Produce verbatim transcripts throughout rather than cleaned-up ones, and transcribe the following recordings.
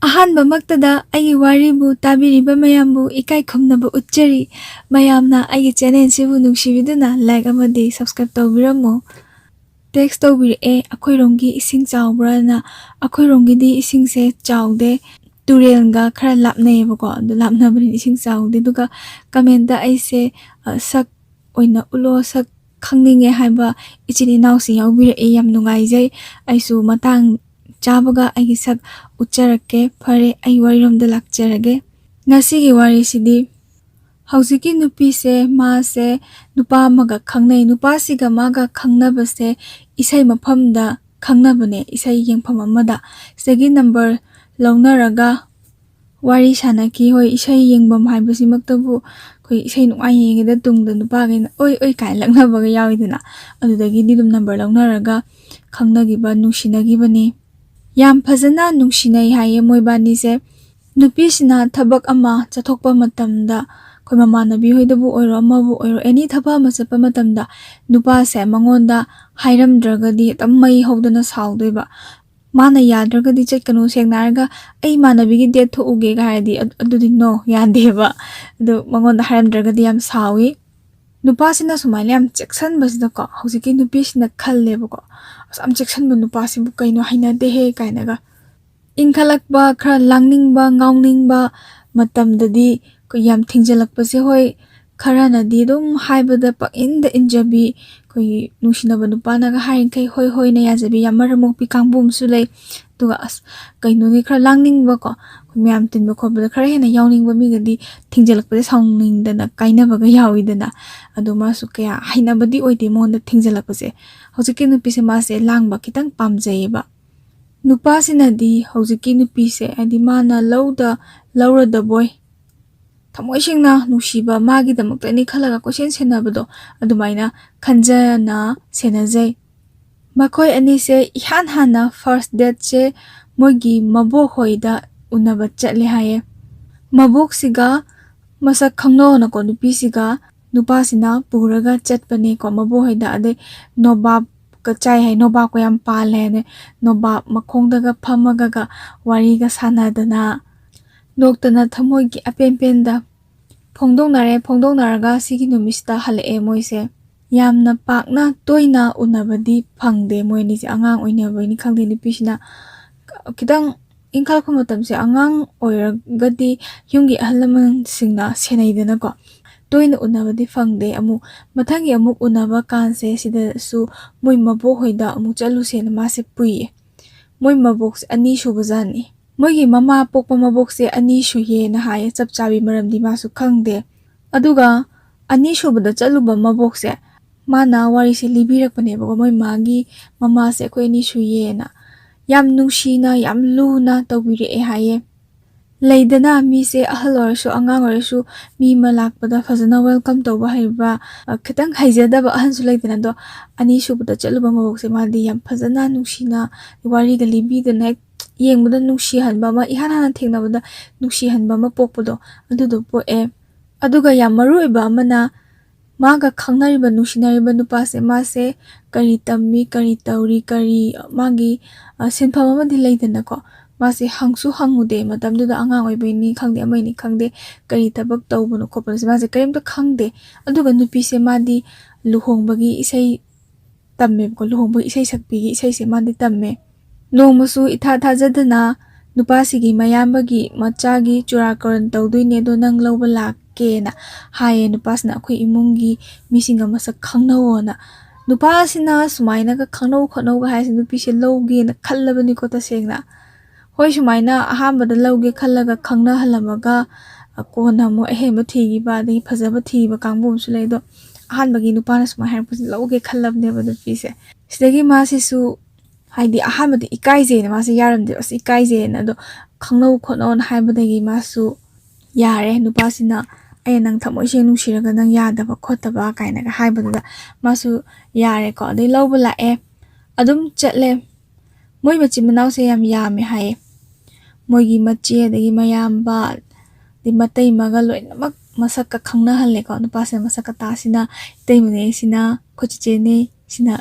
ꯑꯍꯥꯟꯕꯃꯛꯇꯗ ꯑꯩꯒꯤ ꯋꯥꯔꯤꯕꯨ ꯇꯥꯕꯤꯔꯤꯕ ꯃꯌꯥꯝꯕꯨ ꯏꯀꯥꯏ ꯈꯨꯝꯅꯕ ꯎꯠꯆꯔꯤ꯫ ꯃꯌꯥꯝꯅ ꯑꯩꯒꯤ ꯆꯦꯅꯦꯜꯁꯤꯕꯨ ꯅꯨꯡꯁꯤꯕꯤꯗꯨꯅ ꯂꯥꯏꯛ ꯑꯃꯗꯤ ꯁꯕꯁꯀ꯭ꯔꯥꯏꯕ ꯇꯧꯕꯤꯔꯝꯃꯨ꯫ ꯇꯦꯛꯁ ꯇꯧꯕꯤꯔꯛꯑꯦ, "ꯑꯩꯈꯣꯏꯔꯣꯝꯒꯤ ꯏꯁꯤꯡ ꯆꯥꯎꯕ꯭ꯔꯥꯅ?" ꯑꯩꯈꯣꯏꯔꯣꯝꯒꯤꯗꯤ ꯏꯁꯤꯡꯁꯦ ꯆꯥꯎꯗꯦ, ꯇꯨꯔꯦꯜꯒ ꯈꯔ ꯂꯥꯞꯅꯩꯌꯦꯕꯀꯣ, ꯑꯗꯨ ꯂꯥꯞꯅꯕꯅꯤꯅ ꯏꯁꯤꯡ ꯆꯥꯎꯗꯦ꯫ ꯑꯗꯨꯒ ꯀꯃꯦꯟꯗ ꯑꯩꯁꯦ, ꯑ, "ꯁꯛ ꯑꯣꯏꯅ ꯎꯠꯂꯣ, ꯁꯛ ꯈꯪꯅꯤꯡꯉꯦ" ꯍꯥꯏꯕ ꯏꯆꯤꯟ ꯏꯅꯥꯎꯁꯤꯡ ꯌꯥꯎꯕꯤꯔꯛꯑꯦ, ꯌꯥꯝ ꯅꯨꯡꯉꯥꯏꯖꯩ꯫ ꯑꯩꯁꯨ ꯃꯇꯥꯡ ꯆꯥꯕꯒ ꯑꯩꯒꯤ ꯁꯛ ꯎꯠꯆꯔꯛꯀꯦ꯫ ꯐꯔꯦ, ꯑꯩ ꯋꯥꯔꯤꯔꯣꯝꯗ ꯂꯥꯛꯆꯔꯒꯦ꯫ ꯉꯁꯤꯒꯤ ꯋꯥꯔꯤꯁꯤꯗꯤ ꯍꯧꯖꯤꯛꯀꯤ ꯅꯨꯄꯤꯁꯦ, ꯃꯥꯁꯦ ꯅꯨꯄꯥ ꯑꯃꯒ ꯈꯪꯅꯩ꯫ ꯅꯨꯄꯥꯁꯤꯒ ꯃꯥꯒ ꯈꯪꯅꯕꯁꯦ ꯏꯁꯩ ꯃꯐꯝꯗ ꯈꯪꯅꯕꯅꯦ, ꯏꯁꯩ ꯌꯦꯡꯐꯝ ꯑꯃꯗ꯫ ꯁꯤꯗꯒꯤ ꯅꯝꯕꯔ ꯂꯧꯅꯔꯒ ꯋꯥꯔꯤ ꯁꯥꯟꯅꯈꯤ꯫ ꯍꯣꯏ, ꯏꯁꯩ ꯌꯦꯡꯐꯝ ꯍꯥꯏꯕꯁꯤꯃꯛꯇꯕꯨ ꯑꯩꯈꯣꯏ ꯏꯁꯩ ꯅꯨꯡꯉꯥꯏ ꯌꯦꯡꯉꯦꯗ ꯇꯨꯡꯗ ꯅꯨꯄꯥꯈꯩꯅ "ꯑꯣꯏ, ꯑꯣꯏ" ꯀꯥꯏꯅ ꯂꯛꯅꯕꯒ ꯌꯥꯎꯋꯤꯗꯅ꯫ ꯑꯗꯨꯗꯒꯤꯗꯤ ꯑꯗꯨꯝ ꯅꯝꯕꯔ ꯂꯧꯅꯔꯒ ꯈꯪꯅꯈꯤꯕ, ꯅꯨꯡꯁꯤꯅꯈꯤꯕꯅꯤ꯫ ꯌꯥꯝ ꯐꯖꯅ ꯅꯨꯡꯁꯤꯅꯩ ꯍꯥꯏꯌꯦ ꯃꯣꯏꯕꯥꯅꯤꯁꯦ꯫ ꯅꯨꯄꯤꯁꯤꯅ ꯊꯕꯛ ꯑꯃ ꯆꯠꯊꯣꯛꯄ ꯃꯇꯝꯗ, ꯑꯩꯈꯣꯏ ꯃꯃꯥꯟꯅꯕꯤ ꯍꯣꯏꯗꯕꯨ ꯑꯣꯏꯔꯣ, ꯑꯃꯕꯨ ꯑꯣꯏꯔꯣ, ꯑꯦꯅꯤ ꯊꯕꯛ ꯑꯃ ꯆꯠꯄ ꯃꯇꯝꯗ ꯅꯨꯄꯥꯁꯦ ꯃꯉꯣꯟꯗ ꯍꯥꯏꯔꯝꯗ꯭ꯔꯒꯗꯤ ꯍꯦꯛꯇ ꯃꯩ ꯍꯧꯗꯅ ꯁꯥꯎꯗꯣꯏꯕ꯫ ꯃꯥꯅ ꯌꯥꯗ꯭ꯔꯒꯗꯤ ꯆꯠꯀꯅꯨ, ꯁꯦꯡꯅ ꯍꯥꯏꯔꯒ "ꯑꯩ ꯏꯃꯥꯟꯅꯕꯤꯒꯤ ꯗꯦꯠ ꯊꯣꯛꯎꯒꯦꯒ" ꯍꯥꯏꯔꯗꯤ ꯑꯗꯨ-, ꯑꯗꯨꯗꯤ ꯅꯣ, ꯌꯥꯗꯦꯕ꯫ ꯑꯗꯨ ꯃꯉꯣꯟꯗ ꯍꯥꯏꯔꯝꯗ꯭ꯔꯒꯗꯤ ꯌꯥꯝ ꯁꯥꯎꯏ꯫ ꯅꯨꯄꯥꯁꯤꯅ ꯁꯨꯃꯥꯏꯅ ꯌꯥꯝ ꯆꯦꯛꯁꯟꯕꯁꯤꯗꯀꯣ, ꯍꯧꯖꯤꯛꯀꯤ ꯅꯨꯄꯤꯁꯤꯅ ꯈꯜꯂꯦꯕꯀꯣ, "ꯑꯁ, ꯌꯥꯝ ꯆꯦꯛꯁꯟꯕ ꯅꯨꯄꯥꯁꯤꯕꯨ ꯀꯩꯅꯣ, ꯍꯩꯅꯗꯦꯍꯦ" ꯀꯥꯏꯅꯒ꯫ ꯏꯟꯈꯠꯂꯛꯄ, ꯈꯔ ꯂꯥꯡꯅꯤꯡꯕ, ꯉꯥꯎꯅꯤꯡꯕ ꯃꯇꯝꯗꯗꯤ ꯑꯩꯈꯣꯏ ꯌꯥꯝ ꯊꯤꯡꯖꯤꯜꯂꯛꯄꯁꯦ, ꯍꯣꯏ, ꯈꯔꯅꯗꯤ ꯑꯗꯨꯝ ꯍꯥꯏꯕꯗ ꯄꯪꯏꯟꯗ ꯏꯟꯖꯕꯤ, ꯑꯩꯈꯣꯏꯒꯤ ꯅꯨꯡꯁꯤꯅꯕ ꯅꯨꯄꯥꯅꯒ ꯍꯥꯏꯔꯤꯈꯩ ꯍꯣꯏ ꯍꯣꯏꯅ ꯌꯥꯖꯕꯤ ꯌꯥꯝ ꯃꯔꯝ ꯃꯣꯛꯄꯤ ꯀꯥꯡꯕꯨ ꯑꯃꯁꯨ ꯂꯩ꯫ ꯑꯗꯨꯒ ꯑꯁ, ꯀꯩꯅꯣꯅꯤ, ꯈꯔ ꯂꯥꯡꯅꯤꯡꯕꯀꯣ, ꯑꯩꯈꯣꯏ ꯃꯌꯥꯝ ꯇꯤꯟꯕ ꯈꯣꯠꯄꯗ ꯈꯔ ꯍꯦꯟꯅ ꯌꯥꯎꯅꯤꯡꯕ ꯃꯤꯒꯗꯤ ꯊꯤꯡꯖꯤꯜꯂꯛꯄꯁꯦ ꯁꯥꯎꯅꯤꯡꯗꯅ ꯀꯥꯏꯅꯕꯒ ꯌꯥꯎꯋꯤꯗꯅ꯫ ꯑꯗꯣ ꯃꯥꯁꯨ ꯀꯌꯥ ꯍꯩꯅꯕꯗꯤ ꯑꯣꯏꯗꯦ ꯃꯉꯣꯟꯗ ꯊꯤꯡꯖꯤꯜꯂꯛꯄꯁꯦ꯫ ꯍꯧꯖꯤꯛꯀꯤ ꯅꯨꯄꯤꯁꯦ, ꯃꯥꯁꯦ ꯂꯥꯡꯕ ꯈꯤꯇꯪ ꯄꯥꯝꯖꯩꯌꯦꯕ꯫ ꯅꯨꯄꯥꯁꯤꯅꯗꯤ ꯍꯧꯖꯤꯛꯀꯤ ꯅꯨꯄꯤꯁꯦ, ꯍꯥꯏꯗꯤ ꯃꯥꯅ ꯂꯧꯗ ꯂꯧꯔꯗꯕꯣꯏ, ꯊꯃꯣꯏ ꯁꯦꯡꯅ ꯅꯨꯡꯁꯤꯕ, ꯃꯥꯒꯤꯗꯃꯛꯇꯅꯤ ꯈꯜꯂꯒ ꯀꯣꯏꯁꯦꯟ ꯁꯦꯟꯅꯕꯗꯣ, ꯑꯗꯨꯃꯥꯏꯅ ꯈꯟꯖꯅ ꯁꯦꯟꯅꯖꯩ꯫ ꯃꯈꯣꯏ ꯑꯅꯤꯁꯦ ꯏꯍꯥꯟ ꯍꯥꯟꯅ ꯐꯥꯔꯁ ꯗꯦꯠꯁꯦ ꯃꯣꯏꯒꯤ ꯃꯕꯣꯛ ꯍꯣꯏꯗ ꯎꯅꯕ ꯆꯠꯂꯦ ꯍꯥꯏꯌꯦ꯫ ꯃꯕꯣꯛꯁꯤꯒ ꯃꯁꯛ ꯈꯪꯅꯧꯅꯀꯣ, ꯅꯨꯄꯤꯁꯤꯒ ꯅꯨꯄꯥꯁꯤꯅ ꯄꯨꯔꯒ ꯆꯠꯄꯅꯦꯀꯣ ꯃꯕꯣꯛ ꯍꯣꯏꯗ꯫ ꯑꯗꯩ ꯅꯣꯕꯥꯞ ꯆꯥꯏ ꯍꯥꯏ, ꯅꯣꯕꯥꯞꯀ ꯌꯥꯝ ꯄꯥꯜꯂꯦ ꯍꯥꯏꯅ꯫ ꯅꯣꯕꯥꯞ ꯃꯈꯣꯡꯗꯒ ꯐꯝꯃꯒꯒ ꯋꯥꯔꯤꯒ ꯁꯥꯟꯅꯗꯅ, ꯅꯣꯛꯇꯅ ꯊꯃꯣꯏꯒꯤ ꯑꯄꯦꯟ ꯄꯦꯟꯗ ꯐꯣꯡꯗꯣꯛꯅꯔꯦ꯫ ꯐꯣꯡꯗꯣꯛꯅꯔꯒ ꯁꯤꯒꯤ ꯅꯨꯃꯤꯠꯁꯤꯗ ꯍꯜꯂꯛꯑꯦ ꯃꯣꯏꯁꯦ꯫ ꯌꯥꯝꯅ ꯄꯥꯛꯅ ꯇꯣꯏꯅ ꯎꯅꯕꯗꯤ ꯐꯪꯗꯦ ꯃꯣꯏ ꯑꯅꯤꯁꯦ, ꯑꯉꯥꯡ ꯑꯣꯏꯅꯕꯩꯅꯤ ꯈꯪꯗꯦ, ꯅꯨꯄꯤꯁꯤꯅ ꯈꯤꯇꯪ ꯏꯪꯈꯠꯂꯛꯄ ꯃꯇꯝꯁꯦ, ꯑꯉꯥꯡ ꯑꯣꯏꯔꯒꯗꯤ ꯌꯨꯝꯒꯤ ꯑꯍꯜ ꯂꯃꯟꯁꯤꯡꯅ ꯁꯦꯟꯅꯩꯗꯅꯀꯣ, ꯇꯣꯏꯅ ꯎꯅꯕꯗꯤ ꯐꯪꯗꯦ꯫ ꯑꯃꯨꯛ ꯃꯊꯪꯒꯤ ꯑꯃꯨꯛ ꯎꯅꯕ ꯀꯥꯟꯁꯦ, ꯁꯤꯗꯁꯨ ꯃꯣꯏ ꯃꯕꯣꯛ ꯍꯣꯏꯗ ꯑꯃꯨꯛ ꯆꯠꯂꯨꯁꯦꯅ ꯃꯥꯁꯦ ꯄꯨꯏꯌꯦ꯫ ꯃꯣꯏ ꯃꯕꯣꯛꯁꯦ ꯑꯅꯤ ꯁꯨꯕ ꯖꯥꯠꯅꯤ꯫ ꯃꯣꯏꯒꯤ ꯃꯃꯥ ꯄꯣꯛꯄ ꯃꯕꯣꯛꯁꯦ ꯑꯅꯤ ꯁꯨꯏꯌꯦꯅ ꯍꯥꯏꯌꯦ, ꯆꯞ ꯆꯥꯕꯤ ꯃꯔꯝꯗꯤ ꯃꯥꯁꯨ ꯈꯪꯗꯦ꯫ ꯑꯗꯨꯒ ꯑꯅꯤꯁꯨꯕꯗ ꯆꯠꯂꯨꯕ ꯃꯕꯣꯛꯁꯦ, ꯃꯥꯅ ꯋꯥꯔꯤꯁꯦ ꯂꯤꯕꯤꯔꯛꯄꯅꯦꯕꯀꯣ, ꯃꯣꯏ ꯃꯥꯒꯤ ꯃꯃꯥꯁꯦ ꯑꯩꯈꯣꯏ ꯑꯅꯤ ꯁꯨꯏꯌꯦꯅ꯫ ꯌꯥꯝ ꯅꯨꯡꯁꯤꯅ, ꯌꯥꯝ ꯂꯨꯅ ꯇꯧꯕꯤꯔꯛꯑꯦ ꯍꯥꯏꯌꯦ꯫ ꯂꯩꯗꯅ, ꯃꯤꯁꯦ ꯑꯍꯜ ꯑꯣꯏꯔꯁꯨ ꯑꯉꯥꯡ ꯑꯣꯏꯔꯁꯨ ꯃꯤ ꯑꯃ ꯂꯥꯛꯄꯗ ꯐꯖꯅ welcome ꯇꯧꯕ ꯍꯩꯕ, ꯑ, ꯈꯤꯇꯪ ꯍꯩꯖꯗꯕ ꯑꯍꯟꯁꯨ ꯂꯩꯗꯅ꯫ ꯑꯗꯣ ꯑꯅꯤꯁꯨꯕꯗ ꯆꯠꯂꯨꯕ ꯃꯕꯣꯛꯁꯦ, ꯃꯥꯗꯤ ꯌꯥꯝ ꯐꯖꯅ ꯅꯨꯡꯁꯤꯅ ꯋꯥꯔꯤꯒ ꯂꯤꯕꯤꯗꯅ, ꯍꯦꯛ ꯌꯦꯡꯕꯗ ꯅꯨꯡꯁꯤꯍꯟꯕ ꯑꯃ, ꯏꯍꯥꯟ ꯍꯥꯟꯅ ꯊꯦꯡꯅꯕꯗ ꯅꯨꯡꯁꯤꯍꯟꯕ ꯑꯃ ꯄꯣꯛꯄꯗꯣ, ꯑꯗꯨꯗꯣ ꯄꯣꯛꯑꯦ꯫ ꯑꯗꯨꯒ ꯌꯥꯝ ꯃꯔꯨ ꯑꯣꯏꯕ ꯑꯃꯅ, ꯃꯥꯒ ꯈꯪꯅꯔꯤꯕ, ꯅꯨꯡꯁꯤꯅꯔꯤꯕ ꯅꯨꯄꯥꯁꯦ, ꯃꯥꯁꯦ ꯀꯔꯤ ꯇꯝꯃꯤ, ꯀꯔꯤ ꯇꯧꯔꯤ, ꯀꯔꯤ ꯃꯥꯒꯤ, ꯑ, ꯁꯤꯟꯐꯝ ꯑꯃꯗꯤ ꯂꯩꯗꯅꯀꯣ, ꯃꯥꯁꯦ ꯍꯪꯁꯨ ꯍꯪꯉꯨꯗꯦ꯫ ꯃꯇꯝꯗꯨꯗ ꯑꯉꯥꯡ ꯑꯣꯏꯕꯩꯅꯤ ꯈꯪꯗꯦ, ꯑꯃꯅꯤ ꯈꯪꯗꯦ, ꯀꯔꯤ ꯊꯕꯛ ꯇꯧꯕꯅꯣ ꯈꯣꯠꯄꯅꯣꯁꯦ ꯃꯥꯁꯦ ꯀꯔꯤꯝꯇ ꯈꯪꯗꯦ꯫ ꯑꯗꯨꯒ ꯅꯨꯄꯤꯁꯦ, ꯃꯥꯗꯤ ꯂꯨꯍꯣꯡꯕꯒꯤ ꯏꯁꯩ ꯇꯝꯃꯦꯕꯀꯣ, ꯂꯨꯍꯣꯡꯕꯒꯤ ꯏꯁꯩ ꯁꯛꯄꯤꯒꯤ ꯏꯁꯩꯁꯦ ꯃꯥꯗꯤ ꯇꯝꯃꯦ꯫ ꯅꯣꯡꯃꯁꯨ ꯏꯊꯥ ꯊꯥꯖꯗꯅ ꯅꯨꯄꯥꯁꯤꯒꯤ ꯃꯌꯥꯝꯕꯒꯤ ꯃꯆꯥꯒꯤ ꯆꯨꯔꯥꯀꯔꯟ ꯇꯧꯗꯣꯏꯅꯦ, ꯑꯗꯣ ꯅꯪ ꯂꯧꯕ ꯂꯥꯛꯀꯦꯅ ꯍꯥꯏꯌꯦ ꯅꯨꯄꯥꯁꯤꯅ, ꯑꯩꯈꯣꯏ ꯏꯃꯨꯡꯒꯤ ꯃꯤꯁꯤꯡꯒ ꯃꯁꯛ ꯈꯪꯅꯧꯋꯣꯅ꯫ ꯅꯨꯄꯥꯁꯤꯅ ꯁꯨꯃꯥꯏꯅꯒ ꯈꯪꯅꯧ ꯈꯣꯠꯅꯧꯒ ꯍꯥꯏꯁꯦ, ꯅꯨꯄꯤꯁꯦ ꯂꯧꯒꯦꯅ ꯈꯜꯂꯕꯅꯤꯀꯣ ꯇꯁꯦꯡꯅ꯫ ꯍꯣꯏ, ꯁꯨꯃꯥꯏꯅ ꯑꯍꯥꯟꯕꯗ ꯂꯧꯒꯦ ꯈꯜꯂꯒ ꯈꯪꯅꯍꯜꯂꯝꯃꯒ, ꯑ, ꯀꯣꯟꯅ ꯑꯃꯨꯛ ꯑꯍꯦꯟꯕ ꯊꯤꯈꯤꯕ, ꯑꯗꯒꯤ ꯐꯖꯕ ꯊꯤꯕ ꯀꯥꯡꯕꯨ ꯑꯃꯁꯨ ꯂꯩ꯫ ꯑꯗꯣ ꯑꯍꯥꯟꯕꯒꯤ ꯅꯨꯄꯥꯅ ꯁꯨꯃꯥꯏꯅ ꯍꯥꯏꯔꯛꯄꯁꯦ ꯂꯧꯒꯦ ꯈꯜꯂꯕꯅꯦꯕ ꯅꯨꯄꯤꯁꯦ꯫ ꯁꯤꯗꯒꯤ ꯃꯥꯁꯤꯁꯨ, ꯍꯥꯏꯗꯤ, ꯑꯍꯥꯟꯕꯗ ꯏꯀꯥꯏꯖꯩꯅ ꯃꯥꯁꯦ ꯌꯥꯔꯝꯗꯦꯕ, "ꯑꯁ, ꯏꯀꯥꯏꯖꯩꯅ", ꯑꯗꯣ "ꯈꯪꯅꯧ ꯈꯣꯠꯅꯧꯅ" ꯍꯥꯏꯕꯗꯒꯤ ꯃꯥꯁꯨ ꯌꯥꯔꯦ꯫ ꯅꯨꯄꯥꯁꯤꯅ, "ꯑꯩꯅ ꯅꯪ ꯊꯃꯣꯏ ꯁꯦꯡꯅ ꯅꯨꯡꯁꯤꯔꯒ ꯅꯪ ꯌꯥꯗꯕ ꯈꯣꯠꯇꯕ" ꯀꯥꯏꯅꯒ ꯍꯥꯏꯕꯗꯨꯗ ꯃꯥꯁꯨ ꯌꯥꯔꯦꯀꯣ꯫ ꯑꯗꯩ ꯂꯧꯕ ꯂꯥꯛꯑꯦ, ꯑꯗꯨꯝ ꯆꯠꯂꯦ꯫ ꯃꯣꯏ ꯃꯆꯤꯟ ꯃꯅꯥꯎꯁꯦ ꯌꯥꯝ ꯌꯥꯝꯃꯦ ꯍꯥꯏꯌꯦ꯫ ꯃꯣꯏꯒꯤ ꯃꯆꯦ, ꯑꯗꯒꯤ ꯃꯌꯥꯝꯕ, ꯑꯗꯩ ꯃꯇꯩꯃꯒ ꯂꯣꯏꯅꯃꯛ ꯃꯁꯛꯀ ꯈꯪꯅꯍꯜꯂꯦꯀꯣ꯫ ꯅꯨꯄꯥꯁꯤꯅ ꯃꯁꯛꯀ ꯇꯥꯁꯤꯅ, "ꯏꯇꯩꯃꯅꯦ ꯁꯤꯅ, ꯑꯩꯈꯣꯏ ꯆꯦꯆꯦꯅꯦ ꯁꯤꯅ",